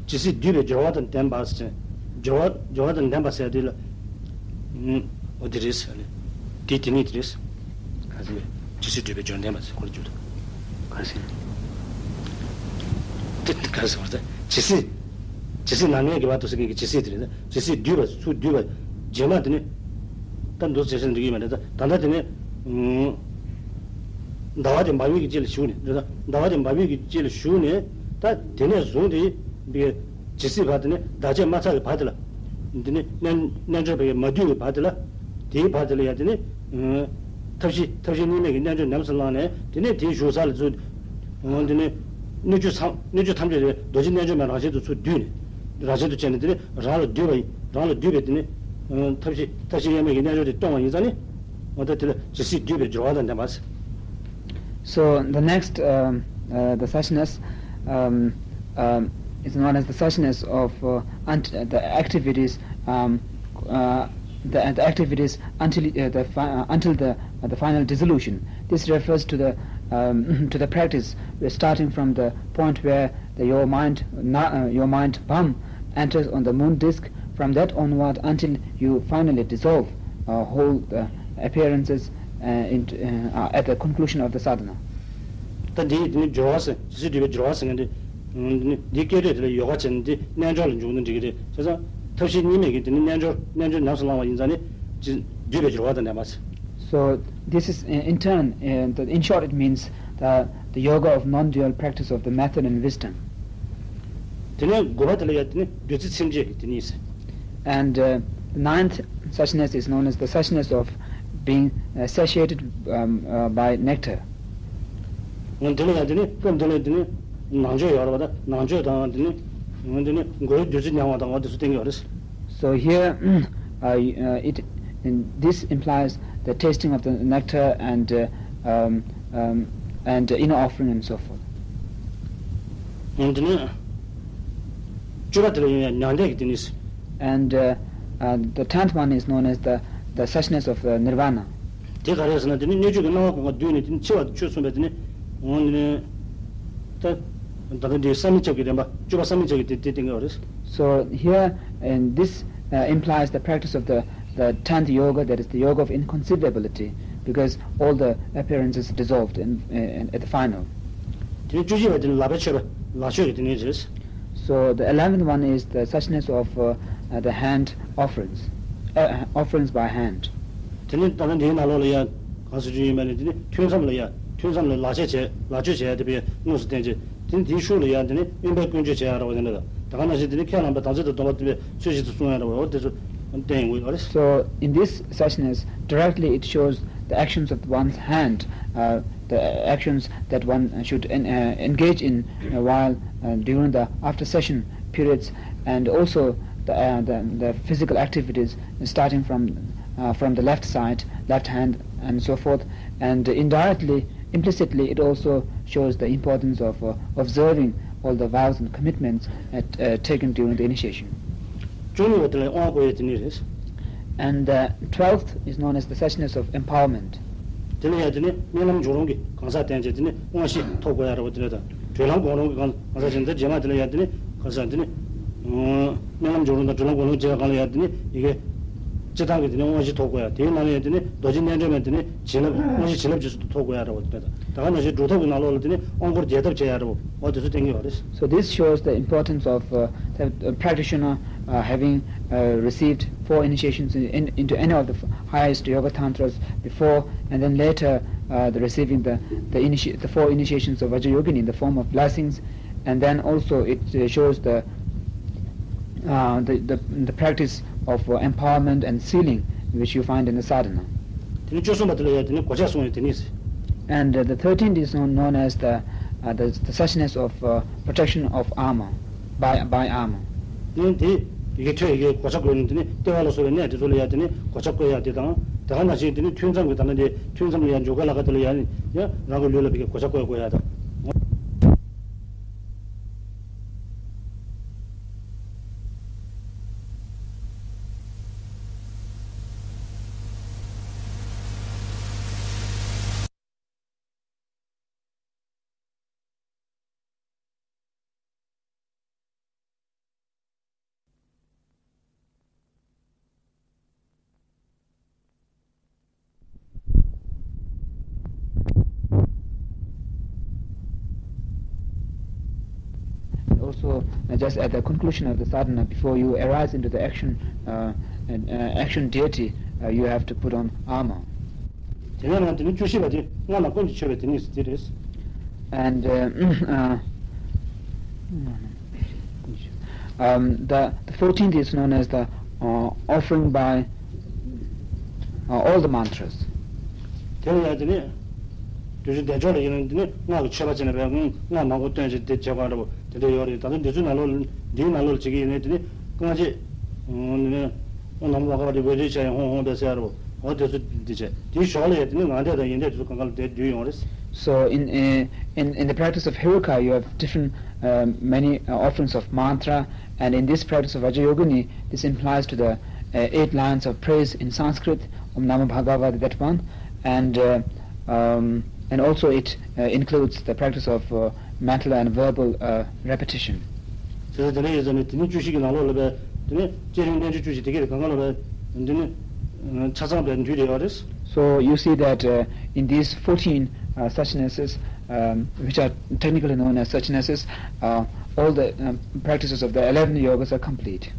ཇི་སྲིད་འདུས་པའི་སྦྱོར་བ་དང་ལྡན་པ་ཟེར། སྦྱོར་བ་སྦྱོར་བ་དང་ལྡན་པ་ཟེར་དེ་ལ། འོ་དེ་རེད་ཟེར་ནས། དེ་དེ་ཉིད་དེ་རེད། ག་ཟེ། ཇི་སྲིད་འདུས་པའི་སྦྱོར་ལྡན་པ་ཟེར་ཁོ་ར་བསྒྱུར་ད། ག་ཟེ། དེ་ག་ཟེ་བར་ད་ཇི་སྲིད། ཇི་སྲིད་ནམ་ཡང་གི་བར་དུ་ཟེར་མཁན་གྱི་ཇི་སྲིད་དེ་རེད་ད། ཇི་སྲིད་འདུས་པ་ཚུར་འདུས་པ་རྗེས་མ་དེ་ནི། ད་འདུག་ཟེར་ཟེར་འགྲིག་གི་མ་རེད་ད། ད་ལྟ་དེ་ནི། ཟླ་བ་དེ་འབབ་ཡུལ་གྱི་དཀྱིལ་ལ་ཞུགས་ནས་རེད་ད། ཟླ་བ་དེ་འབབ་ཡུལ་གྱི་དཀྱིལ་ལ་ཞུགས་ནས་ད་དེ་ནས་བཟུང་སྟེ་བའི་ཇི་སྲིད་བར་དེ་ནི་བདག་བསྐྱེད་མ་ཚར་བའི་བར་དེ་ལ། དེ་ནི་རྣལ་རྣལ་འབྱོར་པའི་མ་བསྡུས་པའི་བར་དེ་ལ། དེའི་བར་དེ་ལ་ཡང་དེ་ནི། ཐབས་ཤེས་ཐབས་ཤེས་གཉིས་མེད་ཀྱི་རྣལ་འབྱོར་ཉམས་སུ་བླངས་ནས་དེ་ནས་དེའི་བཞུགས་ས་ལ་ཚུར། འོ་དེ་ནས། སྣོད་བཅུད་ཚང་སྣོད་བཅུད་ཐམས་ཅད་དེ་རྡོ་རྗེ་རྣལ་འབྱོར་མའི་རང་བཞིན་དུ་ཚུར་བསྡུས་ནས། རང་བཞིན་དུ་བྱས་ནས་དེ་ནས་རང་ལ་བསྡུས་པ་ཡིན། རང་ལ་བསྡུས་པའི་དེ་ནས། ཐབས་ཤེས་ཐབས་ཤེས་དབྱེར་མེད་ཀྱི་རྣལ་འབྱོར་དེ་སྐྱོང་བ་ཡིན་ཙང་ནི། འོ་ད་དེ་ལ་ཇི་སྲིད་འདུས་པའི་སྦྱོར་བ་དང་ལྡན་པ། So the next, um, uh, the suchness, um, um, is known as the suchness of uh, ant- the activities, um, uh, the, the activities until uh, the fi- uh, until the uh, the final dissolution. This refers to the um, to the practice where, starting from the point where the, your mind na- uh, your mind bum enters on the moon disk, from that onward until you finally dissolve uh, whole the appearances uh, in, uh, at the conclusion of the sadhana. ད་འདི་འདི་ནི་སྦྱོར་བ་ཟེར། ཇི་སྲིད་འདུས་པའི་སྦྱོར་བ་ཟེར་མཁན་འདི། འདི་ནི་འདི་སྐད་དོད་དེ་ལ་ཡོ་ག་བྱས་ནས་འདི་རྣལ་འབྱོར་ལ་འཇུག་ན་འགྲིག་གི་རེད། བྱས་ཙང་ཐབས་ཤེས་གཉིས་མེད་ཀྱི་འདི་ནི་རྣལ་འབྱོར་རྣལ་འབྱོར་ཉམས་སུ་བླང་བ་ཡིན་ཙང་ནི་ཇི་འདུས་པའི་སྦྱོར་བ་དང་ལྡན་པ་ཟེར། So this is in turn, uh, the, in short, it means the, the yoga of non-dual practice of the method and wisdom. དེ་ནས་དགུ་པ་དེ་ལ་ཡ་དེ་ནི་བདུད་རྩི་ཚིམ་བྱེད་ཀྱི་དེ་ནི་ཟེར། And uh, the ninth suchness is known as the suchness of being uh, satiated um, uh, by nectar. འོན་དེ་ལ་ཡ་དེ་ནི་སྐབས་འདི་ལ་དེ་ནི་ནང་ཆོས་ཡོད་རེད་པ། ད་ནང་ཆོས་དང་དེ་ནི་འོན་དེ་ནི་མགོའི་བདུད་རྩི་མྱང་བ་དང་འོ་དེ་ཚོ་བསྟན་གྱི་ཡོད་རེད། So here, uh, uh, it, and this implies the tasting of the nectar and uh, um, um, and inner offering and so forth. འོན་དེ་ནི་བཅུ་པ་དེ་ལ་ཡིན་ཡང་མྱང་འདས་ཀྱི་དེ་ནི། And uh, uh, the tenth one is known as the, the suchness of uh, nirvana. དེ་ག་རེ་ཟེར་ན་དེ་ནི་སྣོད་བཅུད་ཀྱི་སྣང་བ་སྒོ་ལྔ་བསྡུས་ནས་དེ་ནི་འཆི་བ་དང་ཆོས་མཚུངས་པའི་དེ་ནི་འོན་དེ་ནི། ད་ད་ལྟ་འདི་བསམ་མི་ཁྱབ་ཀྱི་རིམ་པ། བཅུ་པ་བསམ་མི་ཁྱབ་ཀྱི་དེ་དེ་བསྟན་གྱི་ཡོད་རེད། So here, and this uh, implies the practice of the, the tenth yoga, that is the yoga of inconceivability, because all the appearances dissolved in, in, at the final. དེ་ནི་བཅུ་གཅིག་པ་དེ་ནི་ལག་པས་མཆོད་པ་ལག་མཆོད་ཀྱི་དེ་ནི་རེད། So the eleventh one is the suchness of uh, uh, the hand offerings, uh, offerings by hand. དེ་ནི་ད་ལྟ་འདིའི་ནང་ལོགས་ལ་ཡ་གང་ཟེར་རྒྱུ་ཡིན་པ་ནི་དེ་ནི་ཐུན་མཚམས་ལ་ཡ་ཐུན་མཚམས་ལ་ལག་ཆད་བྱས་ལག་མཆོད་བྱས་ཏེ་དཔེ་དངོས་སུ་བསྟན་བྱས། དེ་ནི་དེའི་ཤུགས་ལ་ཡ་དེ་ནི་དབེན་པའི་ཀུན་སྤྱོད་བྱེད་ཡ་ར་བ་དེ་འདྲ་དང་། ད་ག་ནང་བཞིན་དེ་ནི་ཁས་བླངས་པའི་དམ་ཚིག་དང་སྡོམ་པ་བསྟེན་པའི་ཚུལ་བཞིན་དུ་བསྲུང་ཡ་ར་བ་འོ་དེ་ཚོ་བསྟན་ཡོང་གི་ཡོད་རེད། So in this suchness, directly it shows the actions of one's hand, uh, the actions that one should en- uh, engage in uh, while uh, during the after session periods, and also the, uh, the, the physical activities starting from, uh, from the left side, left hand, and so forth. And indirectly, implicitly, it also shows the importance of uh, observing all the vows and commitments at, uh, taken during the initiation. བཅུ་གཉིས་པ་དེ་ལ་དབང་བསྐུར་ཡས་དེ་ནི་རེད། And the twelfth is known as the suchness of empowerment. དེ་ལ་ཡང་དེ་ནི་སྨོན་ལམ་སྦྱོར་རུང་གི་གང་ཟག་བསྟན་བྱས་དེ་ནི་དབང་བཞི་ཐོབ་དགོས་ཡ་རེད་བ། དེ་ལ་དང་གྲོལ་ལམ་སྒོམ་རུང་གི་གང་གང་ཟག་བྱས་འདི་རྗེས་མ་དེ་ལ་ཡང་དེ་ནི་གང་ཟག་དེ་ནི་སྨོན་ལམ་སྦྱོར་རུང་དང་གྲོལ་ལམ་སྒོམ་རུང་བྱས་གང་ལ་ཡང་དེ་ནི་ཡི་གེ་སྤྱི་བཏང་གི་དེ་ནི་དབང་བཞི་ཐོབ་དགོས་ཡ། དེའི་ནང་ལ་ཡང་དེ་ནི་རྡོ་རྗེ་རྣལ་འབྱོར་མའི་དེ་ནི་བྱིན་རླབས་དབང་བཞི་བྱིན་རླབས་རྗེས་སུ་ཐོབ་དགོས་ཡ་རེད་བ། དེ་ལ་དང་ད་ག་ནང་བཞིན་སྒྲུབ་ཐབས་ཀྱི་ནང་ལོགས་ལ་དེ་ནི་དབང་བསྐུར་རྒྱས་ཐབས་བྱས་ཡ་རེད་བ། འོ་དེ་ཚོ་བསྟན་གྱི་ཡོད་རེད། So this shows the importance of uh, the uh, practitioner uh, having uh, received four initiations in, in, into any of the f- highest yoga tantras before, and then later uh, the receiving the the, initi- the four initiations of Vajrayogini in the form of blessings, and then also it uh, shows the uh, the, the the practice of uh, empowerment and sealing which you find in the sadhana. དེ་ནི་བཅུ་གསུམ་པ་དེ་ལ་ཡང་དེ་ནི་གོ་ཆ་སྲུང་ཡས་དེ་ནི། And uh, the thirteenth is known, known as the, uh, the, the suchness of uh, protection of armor, by, by armor. དེ་ནི་དེ་ཡི་གེ་ཐོད་ཡི་གེ་གོ་ཆ་བགོས་ནས་དེ་ནི་ལྟེ་བ་ལ་སོགས་པའི་གནས་དེ་ཚོ་ལ་ཡང་དེ་ནི་གོ་ཆ་བགོས་ཡ་དེ་དང་། དེ་ག་ནང་བཞིན་དེ་ནི་ཐུན་མཚམས་ཀྱི་ད་ལྟ་དེ་ཐུན་མཚམས་ལ་ཡང་འཇུག་སྒོ་ལ་ཁ་དེ་ལ་ཡང་ཡང་རང་གི་ལུས་ལ་བི་གེ་གོ་ཆ་བགོས་བགོས་ཡ་དང་། And also, uh, just at the conclusion of the sadhana, before you arise into the action, uh, and, uh, action deity, uh, you have to put on armor. དེ་ནས་ང་དེ་ནི་བཅུ་བཞི་པ་དེ་སྔགས་ལ་ཀུན་གྱིས་མཆོད་པའི་དེ་ནི་དེ་རེད། And uh, uh, um, the, the fourteenth is known as the uh, offering by uh, all the mantras. དེ་ལ་ཡང་དེ་ནི་དུས་ཚོད་བདེ་མཆོག་ལ་ཡིན་ན་དེ་ནི་སྔགས་ཀྱི་མཆོད་པ་བྱས་ནས་བས་སྔགས་མང་པོ་བཏོན་བྱས་དེ་བྱེད་དགོས་རེད་བ། དེ་འདྲ་ཡོད་རེད། ད་ལྟ་འདི་ཚོའི་ནང་ལོགས་ལ་འདིའི་ནང་ལོགས་ལ་བྱེད་ཀྱི་ཡིན་ནའི་དེ་ནི་རྐང་རྗེས་དེ་ནི་ཨོཾ་ནམ་མ་ཀ་པ་ཏི་བེ་རི་ཆ་ཡང་ཧོང་ཧོང་བས་ཟེར་རེད་བ། འོ་དེ་ཚོ་འདི་བྱས་དེའི་ཞོར་ལ་ཡང་དེ་ནི་ངག་འདས་དང་ཡིད་འདས་དེ་ཚོ་གང་ག་ལ་དེ་བསྡུས་ཡོང་རེད། So in uh, in in the practice of Heruka, you have different uh, many uh, offerings of mantra, and in this practice of Vajrayogini, this implies to the uh, eight lines of praise in Sanskrit, Om Namo Bhagavate, that one, and uh, um, and also it uh, includes the practice of uh, mental and verbal uh, repetition. དེ་ལ་དེ་ལ་ཡོད་ཟེར་ནས་དེ་ནི་བཅུ་བཞི་གི་ནང་ལོགས་ལ་བས་དེ་ནི་བསྐྱེད་རིམ་རྣལ་འབྱོར་བཅུ་བཞི་དེ་གའི་གང་ག་ལ་བས་དེ་ནི་ཆ་ཚང་བས་འདུས་བསྡད་ཡོད་རེད། So you see that uh, in these fourteen uh, suchnesses, um, which are technically known as suchnesses, uh, all the um, practices of the eleven yogas are complete.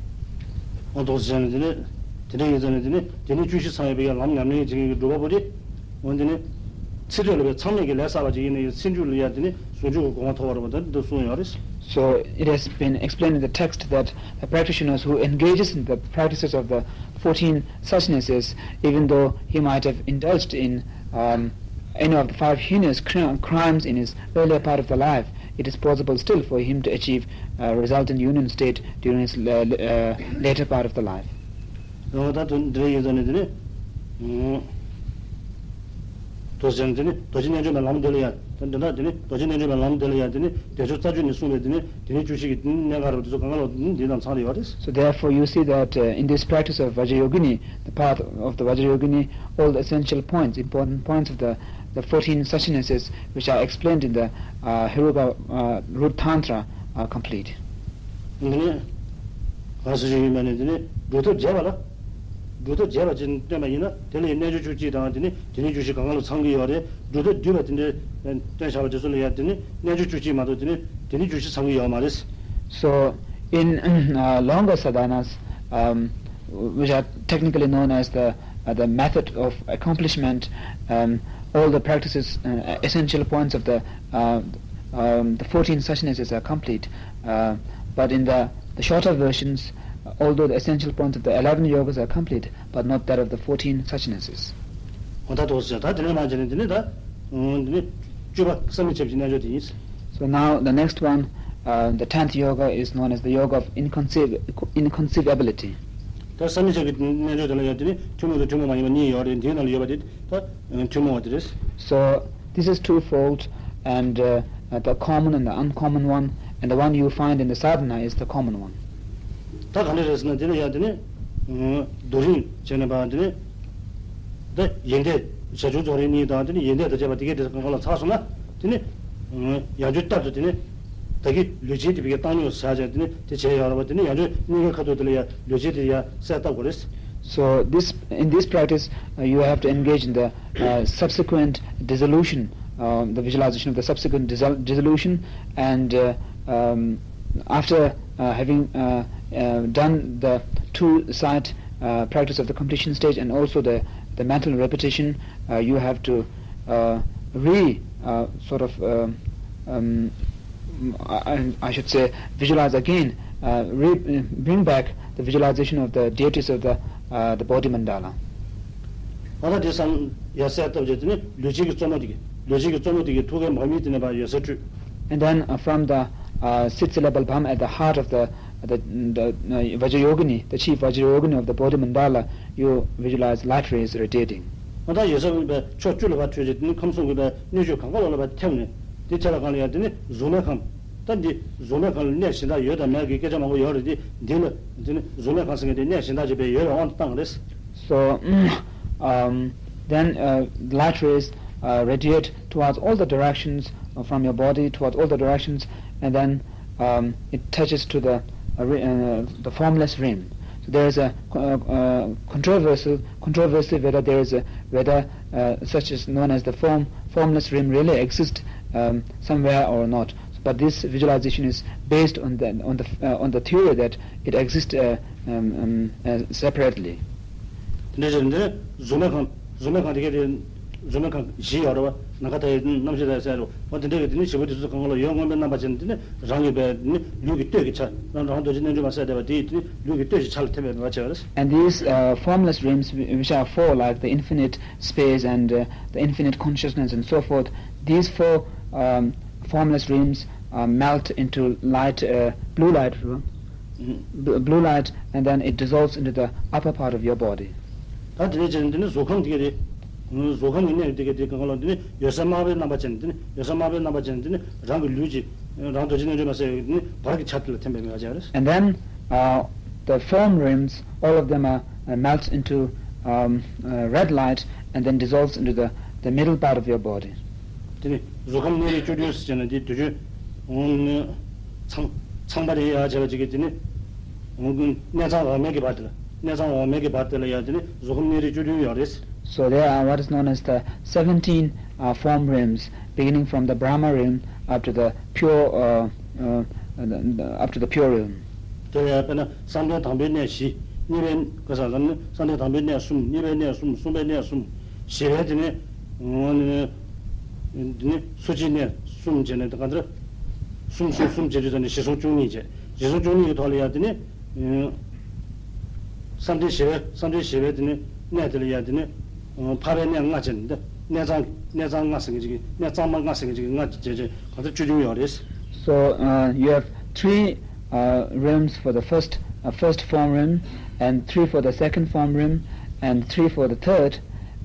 ཨོ་ཏོག་ཟེར་ནས་དེ་ནི་དེ་འདྲ་ཡོད་ཟེར་ནས་དེ་ནི་དེ་ནི་བཅུ་བཞི་ཚང་ཡོད་པའི་ལམ་ཉམས་ལེན་བྱེད་མཁན་གྱི་སྒྲུབ་པ་པོ་དེ། འོན་ཏེ་ནི། ཚིག་ཐོས་ལ་བའི་ཚང་མས་ཀྱི་ལས་བསགས་པ་ཅིག་ཡིན་ན་ཡང་ཚིག་འཇུག་ལ་ཡང་དེ་ནི་ཟུང་འཇུག་གི་གོ་འཕང་ཐོབ་པར་བ་དང་འདི་གསུངས་ཡོད་རེད། So it has been explained in the text that the practitioners who engages in the practices of the fourteen suchnesses, even though he might have indulged in um, any of the five heinous cri- crimes in his earlier part of the life, it is possible still for him to achieve uh, resultant union state during his uh, uh, later part of the life. ད་དུ་འདིར་ཡོད་ཙང་ནས་དེ་ནི། དོ་ཟེར་ནས་དེ་ནི་རྡོ་རྗེ་རྣལ་འབྱོར་མའི་ལམ་དེ་ལ་ཡང་དེ་འདི་དག་དེ་ནི་རྡོ་རྗེ་རྣལ་འབྱོར་མའི་ལམ་དེ་ལ་ཡང་དེ་ནི་བདེ་མཆོག་རྩ་རྒྱུད་ནས་གསུངས་པའི་དེ་ནི་དེ་ནི་བཅུ་གཅིག་གི་དེ་ནི་གནད་འགག་རེད་པ་དེ་ཚོ་གང་ག་ལ་དེ་ནི་འདི་དང་ཚང་རེ་ཡོད་རེད། So therefore you see that uh, in this practice of Vajrayogini, the path of the Vajrayogini, all the essential points, important points of the, the fourteen suchnesses which are explained in the uh, Heruka uh, Root Tantra are complete. འདི་ནི་ག་སུ་ཞིག་ཡིན་པ་ནི་འདི་ནི་སྒྲུབ་ཐབས་བྱས་པ་ལ། སྒྲུབ་ཐབས་བྱས་པ་ཅིག་སྟོན་པ་ཡིན་ན་དེ་ལ་ཡང་རྣལ་འབྱོར་བཅུ་གཅིག་དང་དེ་ནི་དེ་ནི་བཅུ་བཞི་གང་ག་ལ་ཚང་གི་ཡོད་རེད། སྒྲུབ་ཐབས་བསྡུས་པ་དེ་འདྲའི་སྟོན་བྱ་བ་དེ་ཚོ་ལ་ཡང་དེ་ནི་རྣལ་འབྱོར་བཅུ་གཅིག་མ་གཏོགས་དེ་ནི་དེ་ནི་བཅུ་བཞི་ཚང་གི་ཡོད་མ་རེད། So in uh, longer sadhanas, um, which are technically known as the uh, the method of accomplishment, um, all the practices, uh, essential points of the uh, um, the fourteen suchnesses are complete. Uh, but in the, the shorter versions, although the essential points of the eleven yogas are complete, but not that of the fourteen suchnesses. འོ་ད་དོ་ཟེར་ད་དེ་ནས་མ་བྱས་ནས་དེ་ནས་ད་འོ་དེ་ནས་བཅུ་པ་བསམ་མི་ཁྱབ་ཀྱི་རྣལ་འབྱོར་དེ་ཡིན། So now the next one, uh, the tenth yoga is known as the yoga of inconceiv- inconceivability. ད་བསམ་མི་ཁྱབ་ཀྱི་རྣལ་འབྱོར་དེ་ལ་ཡང་དེ་ནི་ཐུན་མོང་དང་ཐུན་མོང་མ་ཡིན་པ་གཉིས་ཡོད་རེད། འདིའི་ནང་ལ་ཡོད་པ་དེ་ད་ཐུན་མོང་བ་དེ་རེད། So this is twofold, and uh, uh, the common and the uncommon one, and the one you find in the sadhana is the common one. ད་ག་འདྲ་རེད་ཟེར་ན་དེ་ལ་ཡང་དེ་ནི་རྡོ་རིང་བྱས་ནས་པ་དེ་ནི་ད་ཡོན་ཏན་བྱ་ཆུང་རྫོགས་རིམ་གཉིས་དང་དེ་ནི་ཡོན་ཏན་དང་བཅས་པ་དེ་གའི་དེ་གང་ག་ལ་ཚར་སོང་ན་དེ་ནི་ཡང་བསྐྱར་བསྐྱར་དུ་དེ་ནི་ད་གི་ལུས་ཅན་དེ་བི་གའི་བཏང་སྙོམས་བྱ་བྱ་དེ་ནི་དེ་བྱས་ཡོད་རེད་པ། དེ་ནི་ཡང་བསྐྱར་གཉིས་ཀའི་ཁ་ཐུག་དེ་ལ་ཡང་ལུས་ཅན་དེ་ཡང་གསལ་བཏབ་དགོས་རེད། So this in this practice, uh, you have to engage in the uh, subsequent dissolution, uh, the visualization of the subsequent dissol- dissolution, and uh, um, after uh, having uh, uh, done the two side uh, practice of the completion stage and also the, the mental repetition, uh, you have to uh, re uh, sort of uh, um, I, I should say visualize again, uh, re- bring back the visualization of the deities of the, uh, the Bodhi Mandala. ཨ་ད་དེ་སང་ཡ་གསལ་བཏབ་བྱས་དེ་ནི་ལུས་ཅན་གྱི་གཙོ་མོ་དེ་གི་ལུས་ཅན་གྱི་གཙོ་མོ་དེ་གི་ཐུགས་ཀའི་འབབ་མི་དེ་ནས་ཕར་ཡོད་ས་སྤྲུལ། And then uh, from the uh, sixth syllable Bham at the heart of the, the, the uh, Vajrayogini, the chief Vajrayogini of the Bodhi Mandala, you visualize light rays radiating. ཨ་ད་ཡོད་ས་མིན་པའི་ཕྱོགས་བཅུ་ལ་ཕར་འཕྲོས་རྗེས་དེ་ནི་ཁམས་གསུམ་གྱི་པའི་སྣོད་བཅུད་གང་ག་ལོག་ལ་ཕར་ཐེབས་ནས་དེ་ཐེབས་པ་གང་ལ་ཡང་དེ་ནི་གཟུགས་མེད་ཁམས། ད་འདི་གཟུགས་མེད་ཁམས་ལ་གནས་གཞན་དག་ཡོད་དང་མེད་ཀྱི་སྐད་ཆ་མང་པོ་ཡོད་རེད་དེ། འདི་ལ་དེ་ནི་གཟུགས་མེད་ཁམས་ཟེར་མཁན་དེ་གནས་གཞན་དག་ཅེས་པའི་ཡོད་པའི་དབང་དུ་བཏང་རེད། So um, then uh, light rays uh, radiate towards all the directions uh, from your body, towards all the directions, and then um, it touches to the uh, re- uh, the formless realm. So there is a uh, uh, controversial controversy whether there is a whether uh, such is known as the form formless realm really exists um, somewhere or not. But this visualization is based on the on the uh, on the theory that it exists uh, um, um, uh, separately. དེ་འདྲ་བྱས་ནས་གཟུགས་མེད་ཁམས་གཟུགས་མེད་ཁམས་དེ་གའི་དེ་གཟུགས་མེད་ཁམས་བཞི་ཡོད་རེད་པ། ནམ་མཁའ་མཐའ་ཡས་རྣམ་ཤེས་མཐའ་ཡས་ཟེར་རོ། འོ་དེ་འདྲ་གི་དེ་ནི་བཞི་པོ་དེ་ཚོ་གང་ག་ལ་ཡོད་མངོན་པའི་རྣམ་པ་ཅན་དེ་ནི་རང་གི་པའི་དེ་ནི་ལུས་ཀྱི་སྟོད་ཀྱི་ཆ་རང་རང་རྡོ་རྗེ་རྣལ་འབྱོར་མ་གསལ་བསྡད་པ་དེ་ཡིས་དེ་ནི་ལུས་ཀྱི་སྟོད་ཀྱི་ཆ་ལ་ཐིམ་པའི་མེད་པ་བྱས་པ་རེད། And these uh, formless realms whi- which are four, like the infinite space and uh, the infinite consciousness and so forth, these four um, formless realms uh, melt into light, uh, blue light, uh, b- blue light, and then it dissolves into the upper part of your body. ད་དེ་ནས་བྱས་ནས་དེ་ནི་གཟུགས་ཁམས་དེ་ག་རེད། གཟུགས་ཁམས་ཀྱི་གནས་དེ་ག་དེ་གང་ག་ལ་དེ་ནི་འོད་གསལ་དམར་པོའི་རྣམ་པ་ཅན་དེ་ནི་འོད་གསལ་དམར་པོའི་རྣམ་པ་ཅན་དེ་ནི་རང་གི་ལུས་ཀྱི་རང་རྡོ་རྗེ་རྣལ་འབྱོར་མ་གསལ་བའི་དེ་ནི་བར་གྱི་ཆ་དེ་ལ་ཐིམ་པའི་ངེས་པ་ཅན་རེད། And then, uh, the form realms, all of them are uh, melts into um, uh, red light and then dissolves into the, the middle part of your body. དེ་ནི་གཟུགས་ཁམས་གནས་རིས་བཅུ་བདུན་ཟེར་ན་དེ་དུས་རྒྱུན་ཚང་ཚང་པ་རེད་ཡ་བྱས་པ་ཅིག་གིས་དེ་ནི་གནས་ཚང་འོག་མའི་གི་བར་དེ་ལ་གནས་ཚང་འོག་མའི་གི་བར་དེ་ལ་ཡ་དེ་ནི་གཟུགས་ཁམས་གནས་རིས་བཅུ་བདུན་ཡོད་རེད། So there are what is known as the seventeen uh, form realms, beginning from the Brahma realm up to the pure, uh, uh, uh, the- the- up to the pure realm. དེ་ལ་ཡང་དཔེར་ན་བསམ་གཏན་དང་པོའི་གནས་བཞི། གཉིས་པའི་ག་ས་ལ་ནི་བསམ་གཏན་དང་པོའི་གནས་གསུམ། གཉིས་པའི་གནས་གསུམ། གསུམ་པའི་གནས་གསུམ། བཞི་པའི་དེ་ནི་འོ་ནི་འདི་ནི་སོ་སྐྱེའི་གནས་གསུམ་བྱས་ནས་ག་འདྲ་གསུམ་གསུམ་གསུམ་བྱས་དུས་ཙམ་ནས་བཞི་གསུམ་བཅུ་གཉིས་བྱས། བཞི་གསུམ་བཅུ་གཉིས་ཀྱི་ཐོག་ལ་ཡང་དེ་ནི་བསམ་གཏན་བཞི་པའི་བསམ་གཏན་བཞི་པའི་དེ་ནི་གནས་དེ་ལ་ཡང་དེ་ནི་འཕགས་པའི་གནས་ལྔ་བྱས་ནས་འདི་གནས་གཙང་གནས་གཙང་ལྔ་ཟེར་མཁན་ཅིག་གི་གནས་གཙང་མ་ལྔ་ཟེར་མཁན་ཅིག་གི་ལྔ་བྱས་བྱས་གང་ལྟར་བཅུ་བདུན་ཡོད་རེད། So uh, you have three uh, realms for the first uh, first form realm, and three for the second form realm, and three for the third,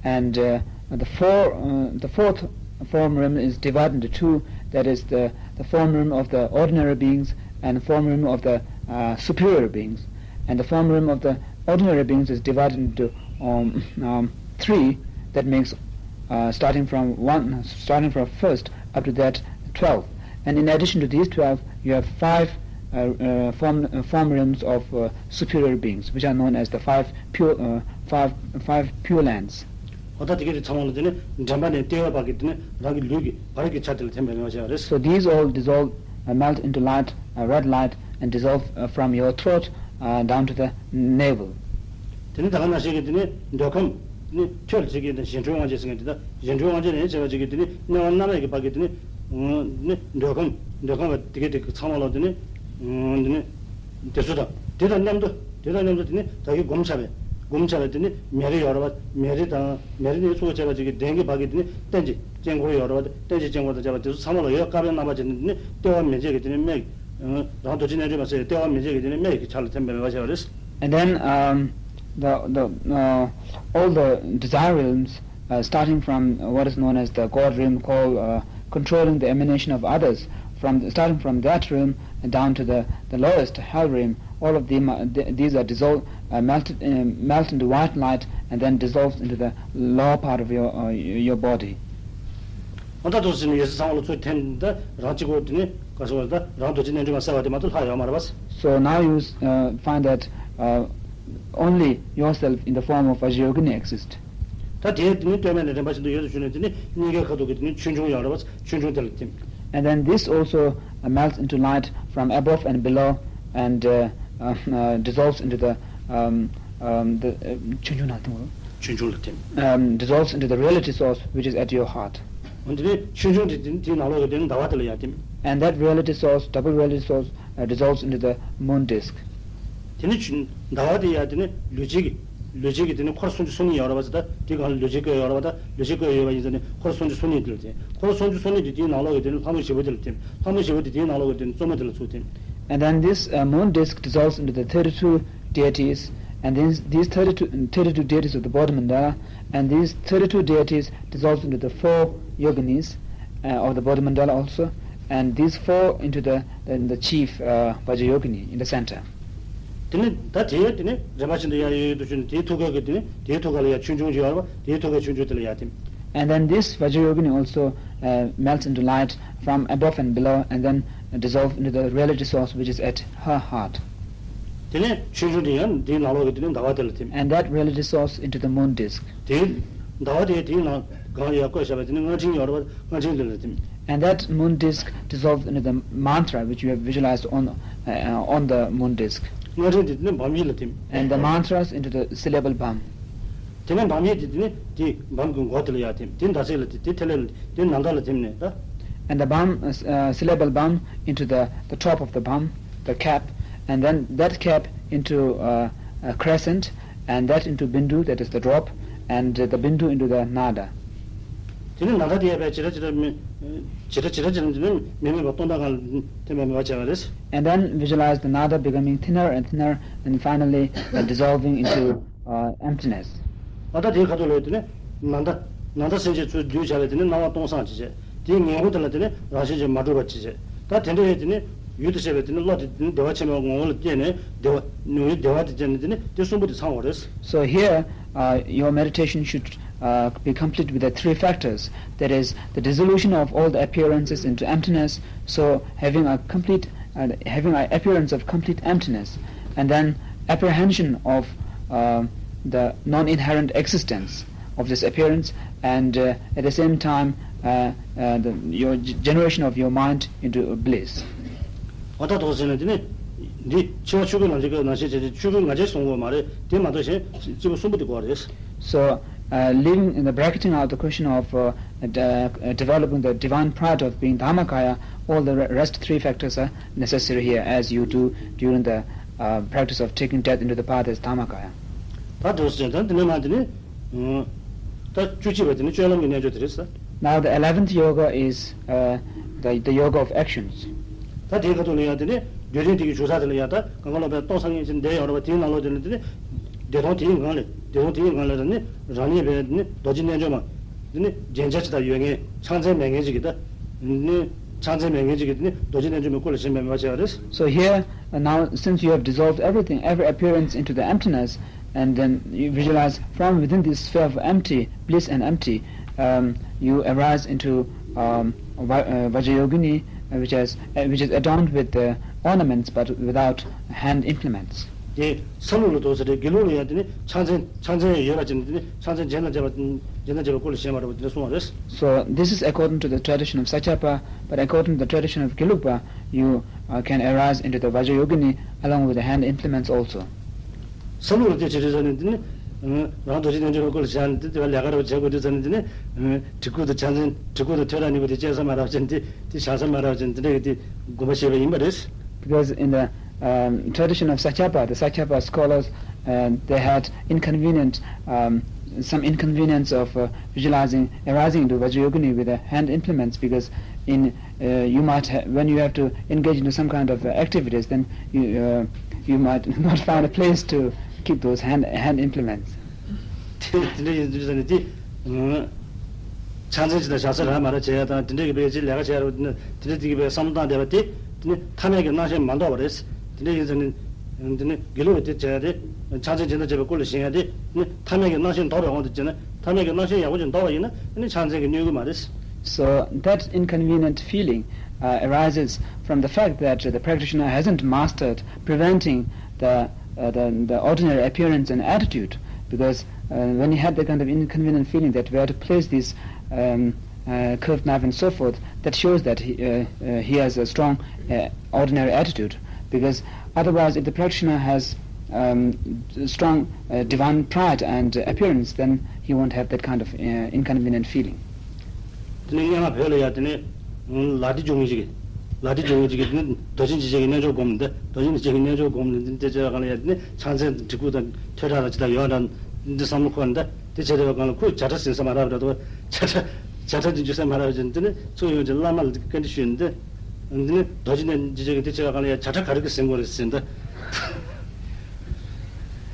and uh, the four uh, the fourth form realm is divided into two. That is the the form realm of the ordinary beings and the form realm of the uh, superior beings. And the form realm of the ordinary beings is divided into um, um, three. That makes uh, starting from one, starting from first up to that twelve. And in addition to these twelve, you have five uh, uh, form, uh, form realms of uh, superior beings, which are known as the five pure, uh, five, five pure lands. འོ་ད་དེ་གའི་དེ་ཚང་མ་ལ་དེ་ནི་འདྲེན་པ་ནས་ལྟེ་བའི་བར་གྱི་དེ་ནི་རང་གི་ལུས་ཀྱི་བར་གྱི་ཆ་དེ་ལ་ཐིམ་པའི་ངེས་པ་བྱས་པ་རེད། So these all dissolve, uh, melt into light, uh, red light, and dissolve uh, from your throat uh, down to the navel. དེ་ནི་ད་ག་ནང་བཞིན་གྱི་དེ་ནི་འདོད་ཁམས་དེ་ནི་ཆོས་ལ་བྱེད་ཀྱི་དང་གཞན་འཕྲུལ་དབང་བྱེད་ཟེར་མཁན་དེ་དག་གཞན་འཕྲུལ་དབང་བྱེད་ནས་བྱས་པ་ཅིག་གི་དེ་ནི་གནས་བབ་རྣམ་གཡས་ཀྱི་བར་གྱི་དེ་ནི་དེ་ནི་འདོད་ཁམས་འདོད་ཁམས་པ་དེ་གའི་དེ་གི་ཚང་མ་ལ་དེ་ནི་དེ་ནི་དེ་ཚོ་དང་དེ་དང་མཉམ་དུ་དེ་དང་མཉམ་དུ་དེ་ནི་ད་གི་སྒོམ་བྱ་བའི་སྒོམ་བྱ་བའི་དེ་ནི་མེ་རི་ཡོད་རེད་བ། མེ་རི་དང་མེ་རི་ནི་ཚུགས་བྱས་པ་ཅིག་གི་གདན་གྱི་བར་གྱི་དེ་ནི་རྟེན་གྱི་དཀྱིལ་འཁོར་ཡོད་རེད་བ། རྟེན་གྱི་དཀྱིལ་འཁོར་དང་བཅས་པ་དེ་ཚོ་ཚང་མ་ལ་འོད་དཀར་པོའི་རྣམ་པ་ཅན་དེ་ནི་ལྟེ་བ་མན་ཆད་ཀྱི་དེ་ནི་སྨད་རང་རྡོ་རྗེ་རྣལ་འབྱོར་མ་གསལ་བའི་ལྟེ་བ་མན་ཆད་ཀྱི་དེ་ནི་སྨད་ཀྱི་ཆ་ལ་ཐིམ་པའི་ངེས་པ་བྱས་པ་རེད། And then um, the, the, uh, all the desire realms, uh, starting from what is known as the God realm, called uh, controlling the emanation of others, from starting from that realm down to the, the lowest hell realm, all of them are, th- these are dissolved, uh, melted, uh, melt into white light, and then dissolves into the lower part of your uh, your body. འོ་ད་དུ་ཟིན་ཡོད་ཚད་ཚང་མ་ལ་ཚུར་འཐེན་ད་རང་གཅིག་པོ་དེ་ནི་ག་སོ་ད་རང་རྡོ་རྗེ་རྣལ་འབྱོར་མ་གསལ་བ་དེ་མ་གཏོགས་ལྷག་ཡོད་མ་རེད་པ། So now you uh, find that uh, only yourself in the form of Vajrayogini exist. ད་དེ་དེ་ནི་ལྟོས་མེད་ནས་རིམ་པ་བཞིན་དུ་ཡོད་དུ་ཞུ་ནས་དེ་ནི་སྙིང་གའི་ཁ་ཐུག་གི་དེ་ནི་ཆོས་འབྱུང་ཡོད་རེད་པ། ཆོས་འབྱུང་དེ་ལ་ཐིམ། And then this also uh, melts into light from above and below and uh, uh, uh, dissolves into the, um, um, the uh, ཆོས་འབྱུང་ནང་ཐིམ། ཆོས་འབྱུང་ལ་ཐིམ། Um, dissolves into the reality source which is at your heart. འོན་ཏེ་ཆོས་འབྱུང་དེ་དེའི་ནང་ལོགས་ཀྱི་དེ་ནི་ཟླ་བ་དེ་ལ་ཡང་ཐིམ། And that reality source, double reality source, uh, dissolves into the moon disk. དེ་ནི་ཆུ་ཟླ་བ་དེ་ཡང་དེ་ནི་ལུས་བྱེད་ཀྱི་ལུས་བྱེད་ཀྱི་དེ་ནི་འཁོར་སུམ་ཅུ་སོ་གཉིས་ཡོད་རེད་པ་ཟེར། ད་དེ་གང་ལ་ལུས་བྱེད་བཀོད་ཡོད་རེད་པ། ད་ལུས་བྱེད་བཀོད་ཡོད་པ་ཡིན་ཙང་ནི་འཁོར་སུམ་ཅུ་སོ་གཉིས་དེ་ལ་ཐིམ། འཁོར་སུམ་ཅུ་སོ་གཉིས་དེ་དེའི་ནང་ལོགས་ཀྱི་དེ་ནི་ལྷ་མོ་བཞི་པོ་དེ་ལ་ཐིམ། ལྷ་མོ་བཞི་པོ་དེ་དེའི་ནང་ལོགས་ཀྱི་དེ་ནི་གཙོ་མོ་དེ་ལ་ཚུར་ཐིམ། And then this uh, moon disk dissolves into the thirty-two deities, and these, these thirty-two, thirty-two deities of the Bodhi Mandala, and these thirty-two deities dissolves into the four yoginis uh, of the Bodhi Mandala also, and these four into the, the, the chief uh, Vajrayogini in the center. དེ་ནི་ད་དེ་དེ་ནི་རིམ་པ་བཞིན་དུ་ཡང་ཡོད་དུ་ཞུ་ནས་དེའི་ཐུགས་ཀའི་གི་དེ་ནི་དེའི་ཐུགས་ཀ་ལ་ཡང་ཆོས་འབྱུང་ཅིག་ཡོད་རེད་པ། དེའི་ཐུགས་ཀའི་ཆོས་འབྱུང་དེ་ལ་ཡང་ཐིམ། And then this Vajrayogini also uh, melts into light from above and below and then dissolve into the reality source which is at her heart. དེ་ནས་ཆོས་འབྱུང་དེ་ཡང་དེའི་ནང་ལོགས་ཀྱི་དེ་ནི་ཟླ་བ་དེ་ལ་ཐིམ། And that reality source into the moon disk. དེ་ཟླ་བ་དེ་དེའི་ནང་གང་ཡང་བཀོད་བཞག་པའི་དེ་ནི་རྔ་ཕྲེང་ཡོད་རེད་པ། རྔ་ཕྲེང་དེ་ལ་ཐིམ། And that moon disk dissolved into the mantra which you have visualized on, uh, on the moon disk. རྔ་ཕྲེང་དེ་དེ་ནི་བམ་ཡིག་ལ་ཐིམ། And the mantras into the syllable bam. དེ་ནས་བམ་ཡིག་དེ་དེ་ནི་དེ་བམ་གྱི་མགོ་དེ་ལ་ཡར་ཐིམ། དེ་ཟླ་ཚེས་ལ་ཐིམ། དེ་ཐེ་ལེ་ལ་ཐིམ། དེ་ན་ཟླ་ལ་ཐིམ་ནས་ད། And the bam, uh, syllable bam into the, the top of the bam, the cap, and then that cap into uh, a crescent, and that into bindu, that is the drop, and uh, the bindu into the nada. དེ་ནི་ན་ཟླ་དེ་ཡར་བས་ཇི་ལྟར་ཇི་ལྟར་མི་ཇི་ལྟར་ཇི་ལྟར་ཇི་ལྟར་དེ་ནི་མི་དམིགས་པ་སྟོང་ཕྲག་གང་ལ་ཐིམ་པ་མེད་པར་བྱས་པ་རེད། And then visualize the nada becoming thinner and thinner and finally uh, dissolving into uh, emptiness. ཨ་ད་དེའི་ཁ་ཐུག་ལ་དེ་ནི་ན་ཟླ་ ནང་ལྟར་སེམས་ཅན་ཚུར་འདུས་བྱ་བའི་དེ་ནི་སྣང་བ་སྟོང་སང་ཅི་བྱེད། དེའི་ངན་སྐུལ་དེ་ལ་དེ་ནི་རང་བཞིན་གྱིས་མ་གྲུབ་པ་ཅི་བྱེད། ད་དེ་འདྲ་ཡི་དེ་ནི་ཡུལ་དུ་བྱས་པའི་དེ་ནི་བློ་དེ་དེ་ནི་བདེ་བ་ཆེན་པོའི་ངོ་བོ་ལ་བསྐྱེད་ནས་བདེ་བ་ཡུལ་བདེ་བ་དེ་བསྐྱེད་ནས་དེ་ནི་དེ་གསུམ་པོ་དེ་ཚང་བ་རེད། So here, uh, your meditation should uh, be complete with the three factors. That is, the dissolution of all the appearances into emptiness. So having a complete, uh, having an appearance of complete emptiness, and then apprehension of uh, the non-inherent existence of this appearance, and uh, at the same time, uh, uh, the, your g- generation of your mind into bliss. འོ་ད་དོགས་ཟེར་ན་དེ་ནི་འདི་འཆི་བ་ཆོས་སྐུའི་ལམ་གྱི་སྐབས་ནང་བཞིན་བྱས་ཏེ་ཆོས་སྐུའི་ང་རྒྱལ་གསུང་དགོས་མ་རེད། དེ་མ་གཏོགས་གཞན་སྐྱེས་བུ་གསུམ་པོ་དེ་དགོས་རེད། So, uh, leaving the bracketing out the question of uh, d- uh, developing the divine pride of being Dharmakaya, all the re- rest three factors are necessary here as you do during the uh, practice of taking death into the path as Dharmakaya. ད་དོགས་ཟེར་ན་དེ་ནི་མ་དེ་ནི་ད་བཅུ་གཅིག་པ་དེ་ནི་སྤྱོད་ལམ་གྱི་རྣལ་འབྱོར་དེ་རེད་ཟེར། Now the eleventh yoga is uh, the, the yoga of actions. ད་དེའི་ཁ་ཐུག་ལ་ཡང་དེ་ནི་བདུད་རིགས་དེ་གི་བྱུར་ས་དེ་ལ་ཡང་ད་གང་ག་ལོག་པའི་སྟོང་སང་ངེས་ཅན་འདས་ཡོང་ར་བ་དེའི་ནང་ལོགས་དེ་ནི་དེ་ནི་བདེ་སྟོང་དེའི་ངང་ལས་བདེ་སྟོང་དེའི་ངང་ལས་ད་ནི་རང་ཉིད་པའི་ནི་རྡོ་རྗེ་རྣལ་འབྱོར་མ་དེ་ནི་རྒྱན་ཆ་ཅི་ལྟར་ཡོད་མཁན་ཕྱག་མཚན་མེད་མཁན་ཅིག་གི་ད་ནི་ཕྱག་མཚན་མེད་མཁན་ཅིག་གི་དེ་ནི་རྡོ་རྗེ་རྣལ་འབྱོར་མའི་སྐུ་ལ་ཞེན་པའི་མོས་པ་བྱས་པ་རེད། So here, uh, now since you have dissolved everything, every appearance into the emptiness, and then you visualize from within this sphere of empty, bliss and empty, um, you arise into um, Va- uh, Vajrayogini, uh, which, has, uh, which is adorned with the ornaments but without hand implements. དེ་ས་ལུགས་ལ་དོགས་ཟེར་ཏེ་དགེ་ལུགས་ལ་ཡང་དེ་ནི་ཕྱག་མཚན་ཕྱག་མཚན་ཡོད་པ་ཅན་དེ་ནི་ཕྱག་མཚན་རྒྱན་དང་བཅས་པ་རྒྱན་དང་བཅས་པའི་སྐུ་ལ་ཞེན་པ་རེད་པ་དེ་འདྲ་གསུངས་པ་རེད། So this is according to the tradition of Sakyapa, but according to the tradition of Gelugpa, you uh, can arise into the Vajrayogini along with the hand implements also. ས་ལུགས་ལ་དེ་བྱེད་དུས་ཙ་ནི་དེ་ནི་རང་རྡོ་རྗེ་རྣལ་འབྱོར་པའི་སྐུ་ལ་བཞག་ནས་དེ་དེ་བ་ལས་ཀ་རེ་བ་བྱེད་དགོས་དུས་ཙ་ནི་དེ་ནི་བྲིས་སྐུ་དང་ཕྱག་མཚན་བྲིས་སྐུ་དང་ཐོད་རངས་གཉིས་པོ་དེ་བཅད་ས་མ་རག་ཅན་དེ་དེ་བཞག་ས་མ་རག་ཅན་དེ་འདྲ་གི་དེ་དགོངས་པ་བཞེས་པ་ཡིན་པ་རེད། Because in the um, tradition of Sakyapa, the Sakyapa scholars, uh, they had inconvenient, um, some inconvenience of uh, visualizing, arising into Vajrayogini with the hand implements because in uh, you might ha- when you have to engage into some kind of uh, activities, then you uh, you might not find a place to keep those hand hand implements. དེ་དེ་འདྲ་ཡིན་དུས་ཙ་ནི་དེ་ཕྱག་མཚན་ཅི་དང་བཞག་ས་རག་མ་རག་བྱེད་ཡ་དང་དེ་འདྲ་གི་བའི་ཅི་ལས་ཀ་བྱེད་ཡ་རེད་དེ་འདྲ་དེ་གི་བའི་བསམ་བློ་བཏང་བསྡད་པ་དེ་དེ་ནི་ཐ་མལ་གྱི་སྣང་ཤས་མ་འདོར་བ་རེད། དེ་འདྲ་ཡིན་ཙ་ནི་དེ་ནི་དགེ་ལུགས་པའི་དེ་བྱེད་ཡ་དེ་ཕྱག་མཚན་ཅི་དང་བཅས་པའི་སྐུ་ལ་ཞེན་ཡ་དེ་ནི་ཐ་མལ་གྱི་སྣང་ཤས་འདོར་བའི་དབང་དུ་བྱས་ན་ཐ་མལ་གྱི་སྣང་ཤས་ཡག་པོ་ཅིག་འདོར་བ་ཡིན་ན་དེ་ནི་ཕྱག་མཚན་གྱི་གནོད་ཀྱི་མ་རེད། So that inconvenient feeling uh, arises from the fact that the practitioner hasn't mastered preventing the, uh, the, the ordinary appearance and attitude, because uh, when he had that kind of inconvenient feeling that where to place this um, uh, curved knife and so forth, that shows that he, uh, uh, he has a strong uh, ordinary attitude. Because otherwise, if the practitioner has um, strong uh, divine pride and appearance, then he won't have that kind of uh, inconvenient feeling. དེ་ནས་སྔན་མ་བོད་ལ་ཡ་དེ་ནས་ལག་བྲིས་སྦྱོང་མཁན་ཞིག་གིས་ལག་བྲིས་སྦྱོང་མཁན་ཞིག་གིས་དེ་ནས་རྡོ་རྗེ་འཇིགས་བྱེད་ཀྱི་རྣལ་འབྱོར་སྒོམ་ནས་རྡོ་རྗེ་འཇིགས་བྱེད་ཀྱི་རྣལ་འབྱོར་སྒོམ་ནས་འདི་འདི་བྱས་པའི་སྒང་ལ་ཡ་དེ་ནས་ཕྱག་མཚན་དང་བྲིས་སྐུ་དང་ཐོད་ཁྲག་དང་ཅི་དང་ཡོད་འདྲ་འདི་བསམ་བློ་འཁོར་ནས་དེ་བྱས་བསྡད་པའི་སྒང་ལ་ཁོས་བྱ་ཁྲ་ཟིན་ས་མ་རག་འདྲ་འདུག་བྱ་ཁྲ་བྱ་ཁྲ་འདི་འཇུ་ས་མ་རག་བྱས་ནས་དེ་ནས་ཚུར་ཡོང་བྱས་བླ་མ་ལ་བཀའ་འདྲི་ཞུས་ནས་འདི་འདི་ནས་རྡོ་རྗེ་འཇིགས་བྱེད་ཀྱི་འདི་བྱས་པའི་སྒང་ལ་ཡ་བྱ་ཁྲ་ག་རེ་གིས་ཟིན་དགོས་རེད་ཟེར་འདི།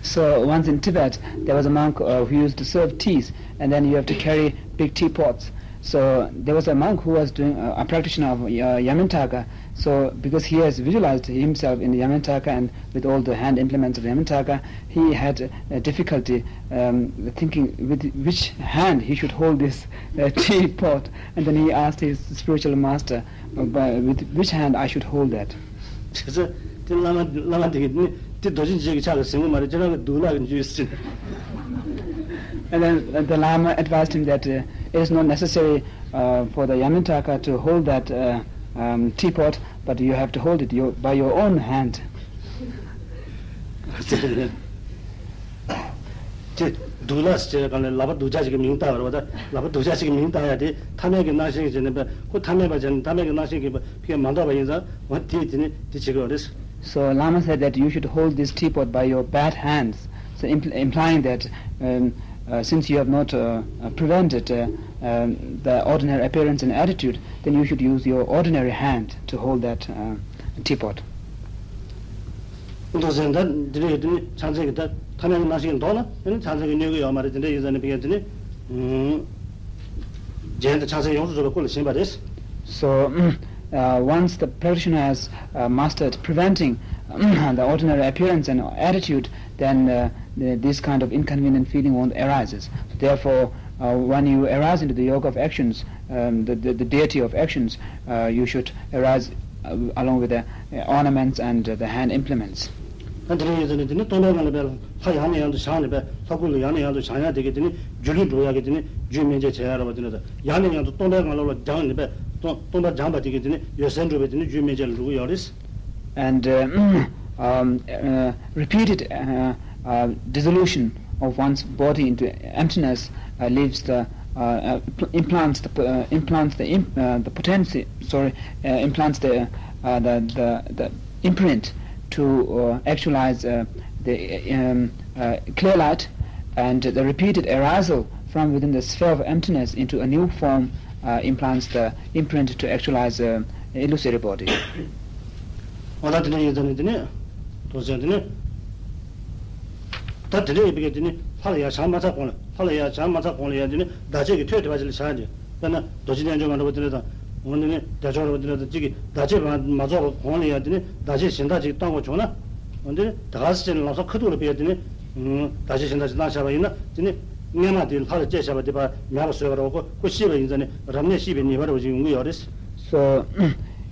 So once in Tibet, there was a monk uh, who used to serve teas, and then you have to carry big teapots. So there was a monk who was doing uh, a practitioner of uh, Yamantaka. So because he has visualized himself in Yamantaka and with all the hand implements of Yamantaka, he had uh, difficulty um, thinking with which hand he should hold this uh, teapot. And then he asked his spiritual master, uh, by, with which hand I should hold that. བྱས་ཙང་དེ་བླ་མ་བླ་མ་དེ་གིས་ནི་དེ་རྡོ་རྗེ་འཇིགས་བྱེད་ཀྱི་ཕྱག་གིས་ཟིན་གྱི་མ་རེད། ཁྱེད་རང་གི་གདུགས་ལག་གིས་འཇུས་ཟེར། And then uh, the Lama advised him that uh, it is not necessary uh, for the Yamantaka to hold that uh, um, teapot, but you have to hold it your, by your own hand. དེ་གདུགས་ལག་ཟེར་བའི་སྒང་ལ་ལག་པ་གདུགས་ཅག་ཅིག་གི་མིང་བཏགས་པ་རེད་པ། ད་ལག་པ་གདུགས་ཅག་ཅིག་གི་མིང་བཏགས་ཡ་དེ་ཐ་མལ་གྱི་སྣང་ཤས་ཀྱི་བྱས་ནས་པ་ཁོ་ཐ་མལ་པ་བྱས་ནས་ཐ་མལ་གྱི་སྣང་ཤས་ཀྱི་པ་ཕི་མ་འདོགས་པ་ཡིན་ཙང་འོ་དེ་དེ་ནི་དེ་བྱེད་དགོས་རེད། So Lama said that you should hold this teapot by your bad hands, so impl- implying that um, uh, since you have not uh, uh, prevented uh, um, the ordinary appearance and attitude, then you should use your ordinary hand to hold that uh, teapot. མདོ་ཟེར་ད་འདི་འདྲ་ཡོད་དུས་ནི་ཕྱག་མཚན་གྱི་ད་ཐ་མལ་གྱི་སྣང་ཤས་ཀྱིས་འདོགས་ན་ཨ་ནི་ཕྱག་མཚན་གྱིས་གནོད་ཀྱི་ཡོད་མ་རེད། དེ་འདྲ་ཡིན་ཙང་ནི་ཕི་ཡ་དེ་ནི། གཞན་དང་ཕྱག་འཚལ་ཡོངས་སུ་རྫོགས་པའི་སྐུ་ལ་བྱིན་པ་རེད། So, mm, uh, once the practitioner has uh, mastered preventing the ordinary appearance and attitude, then uh, the, this kind of inconvenient feeling won't arises. Therefore, uh, when you arise into the yoga of actions, um, the, the, the deity of actions, uh, you should arise uh, along with the uh, ornaments and uh, the hand implements. ད་དེ་རིང་ཡིན་ཙང་ནི་དེ་ནི་སྟོང་པའི་ངང་ལ་བས་ལྷ་ཡང་ནས་ཡང་དུ་བཞེངས་ནས་བས་ལྷ་སྐུ་ལ་ཡང་ནས་ཡང་དུ་བཞེངས་ཡག་དེ་གི་དེ་ནི་སྒྱུ་ལུས་འགྲུབ་ཡག་གི་དེ་ནི་རྒྱུད་སྨིན་བྱེད་བྱེད་ཡག་ར་བ་དེ་ནི་ད་ཡང་ནས་ཡང་དུ་སྟོང་པའི་ངང་ལ་བ་བཞེངས་ནས་བས་སྟོང་སྟོང་པ་སྦྱངས་པ་དེ་གི་དེ་ནི་ཡོན་གསལ་འགྲུབ་པའི་དེ་ནི་རྒྱུད་སྨིན་བྱེད་ལ་འགྲོ་གི་ཡོད་རེད། And uh, um, uh, repeated uh, uh, dissolution of one's body into emptiness uh, leaves the uh, uh, pl- implants the p- uh, implants the imp- uh, the potency, sorry, uh, implants the uh, the, the the imprint to uh, actualize uh, the um, uh, clear light, and the repeated arisal from within the sphere of emptiness into a new form uh, implants the imprint to actualize uh, illusory body. འོ་ད་དེ་འདྲ་ཡིན་ཙང་ནི་དེ་ནི་དོ་ཟེར་དེ་ནི། ད་དེ་འདྲ་ཡིན་པའི་གི་དེ་ནི་ལྷ་ལ་ཡར་བྱང་མ་ཚར་གོང་ལ་ལྷ་ལ་ཡར་བྱང་མ་ཚར་གོང་ལ་ཡར་དེ་ནི་བདག་བསྐྱེད་ཀྱི་ཐོད་དེ་བ་ཅིག་ལ་བྱང་རྒྱུ། དཔེར་ན་རྡོ་རྗེ་རྣལ་འབྱོར་མ་འདྲ་བ་དེ་འདྲ་དང་། འོ་དེ་ནི་བདེ་མཆོག་འདྲ་བ་དེ་འདྲ་དང་གཅིག་གིས་བདག་བསྐྱེད་མ་མ་རྫོགས་པའི་གོང་ལ་ཡར་དེ་ནི་བདག་བསྐྱེད་གཞན་དག་ཅིག་བཏང་དགོས་བྱུང་ན། འོ་དེ་ནི་ད་ག་སེ་བྱས་ནས་ལམ་སང་ཁ་ཐུག་ལ་ཕེབས་དེ་ནི། བདག་བསྐྱེད་གཞན་དག་ཅིག་བཏང་བཞག་པ་ཡིན་ན་དེ་ནི་སྔས་མ་དེ་ལྷ་ལ་བསྐྱེད་བཞག་པ་དེ་ཕར་མེད་པ་བཟོས་པ་རེད་བ། ཁོ་ཁོ་ཤེས་པ་ཡིན་ཙང་ནི་རབ་གནས་ཤེས་པའི་ཉེས་པ་འདྲ་བ་ཅིག་ཡོང་གི་ཡོད་རེད། So,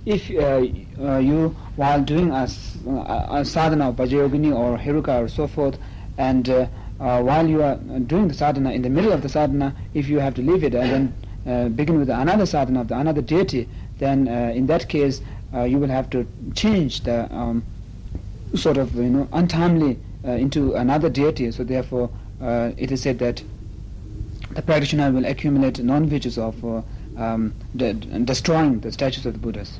if uh, uh, you, while doing a, s- a a sadhana of Vajrayogini or Heruka or so forth, and uh, uh, while you are doing the sadhana, in the middle of the sadhana, if you have to leave it and then uh, begin with another sadhana of the, another deity, then uh, in that case, uh, you will have to change the um, sort of, you know, untimely uh, into another deity. So therefore, uh, it is said that the practitioner will accumulate non-virtues of uh, um, de- destroying the statues of the Buddhas.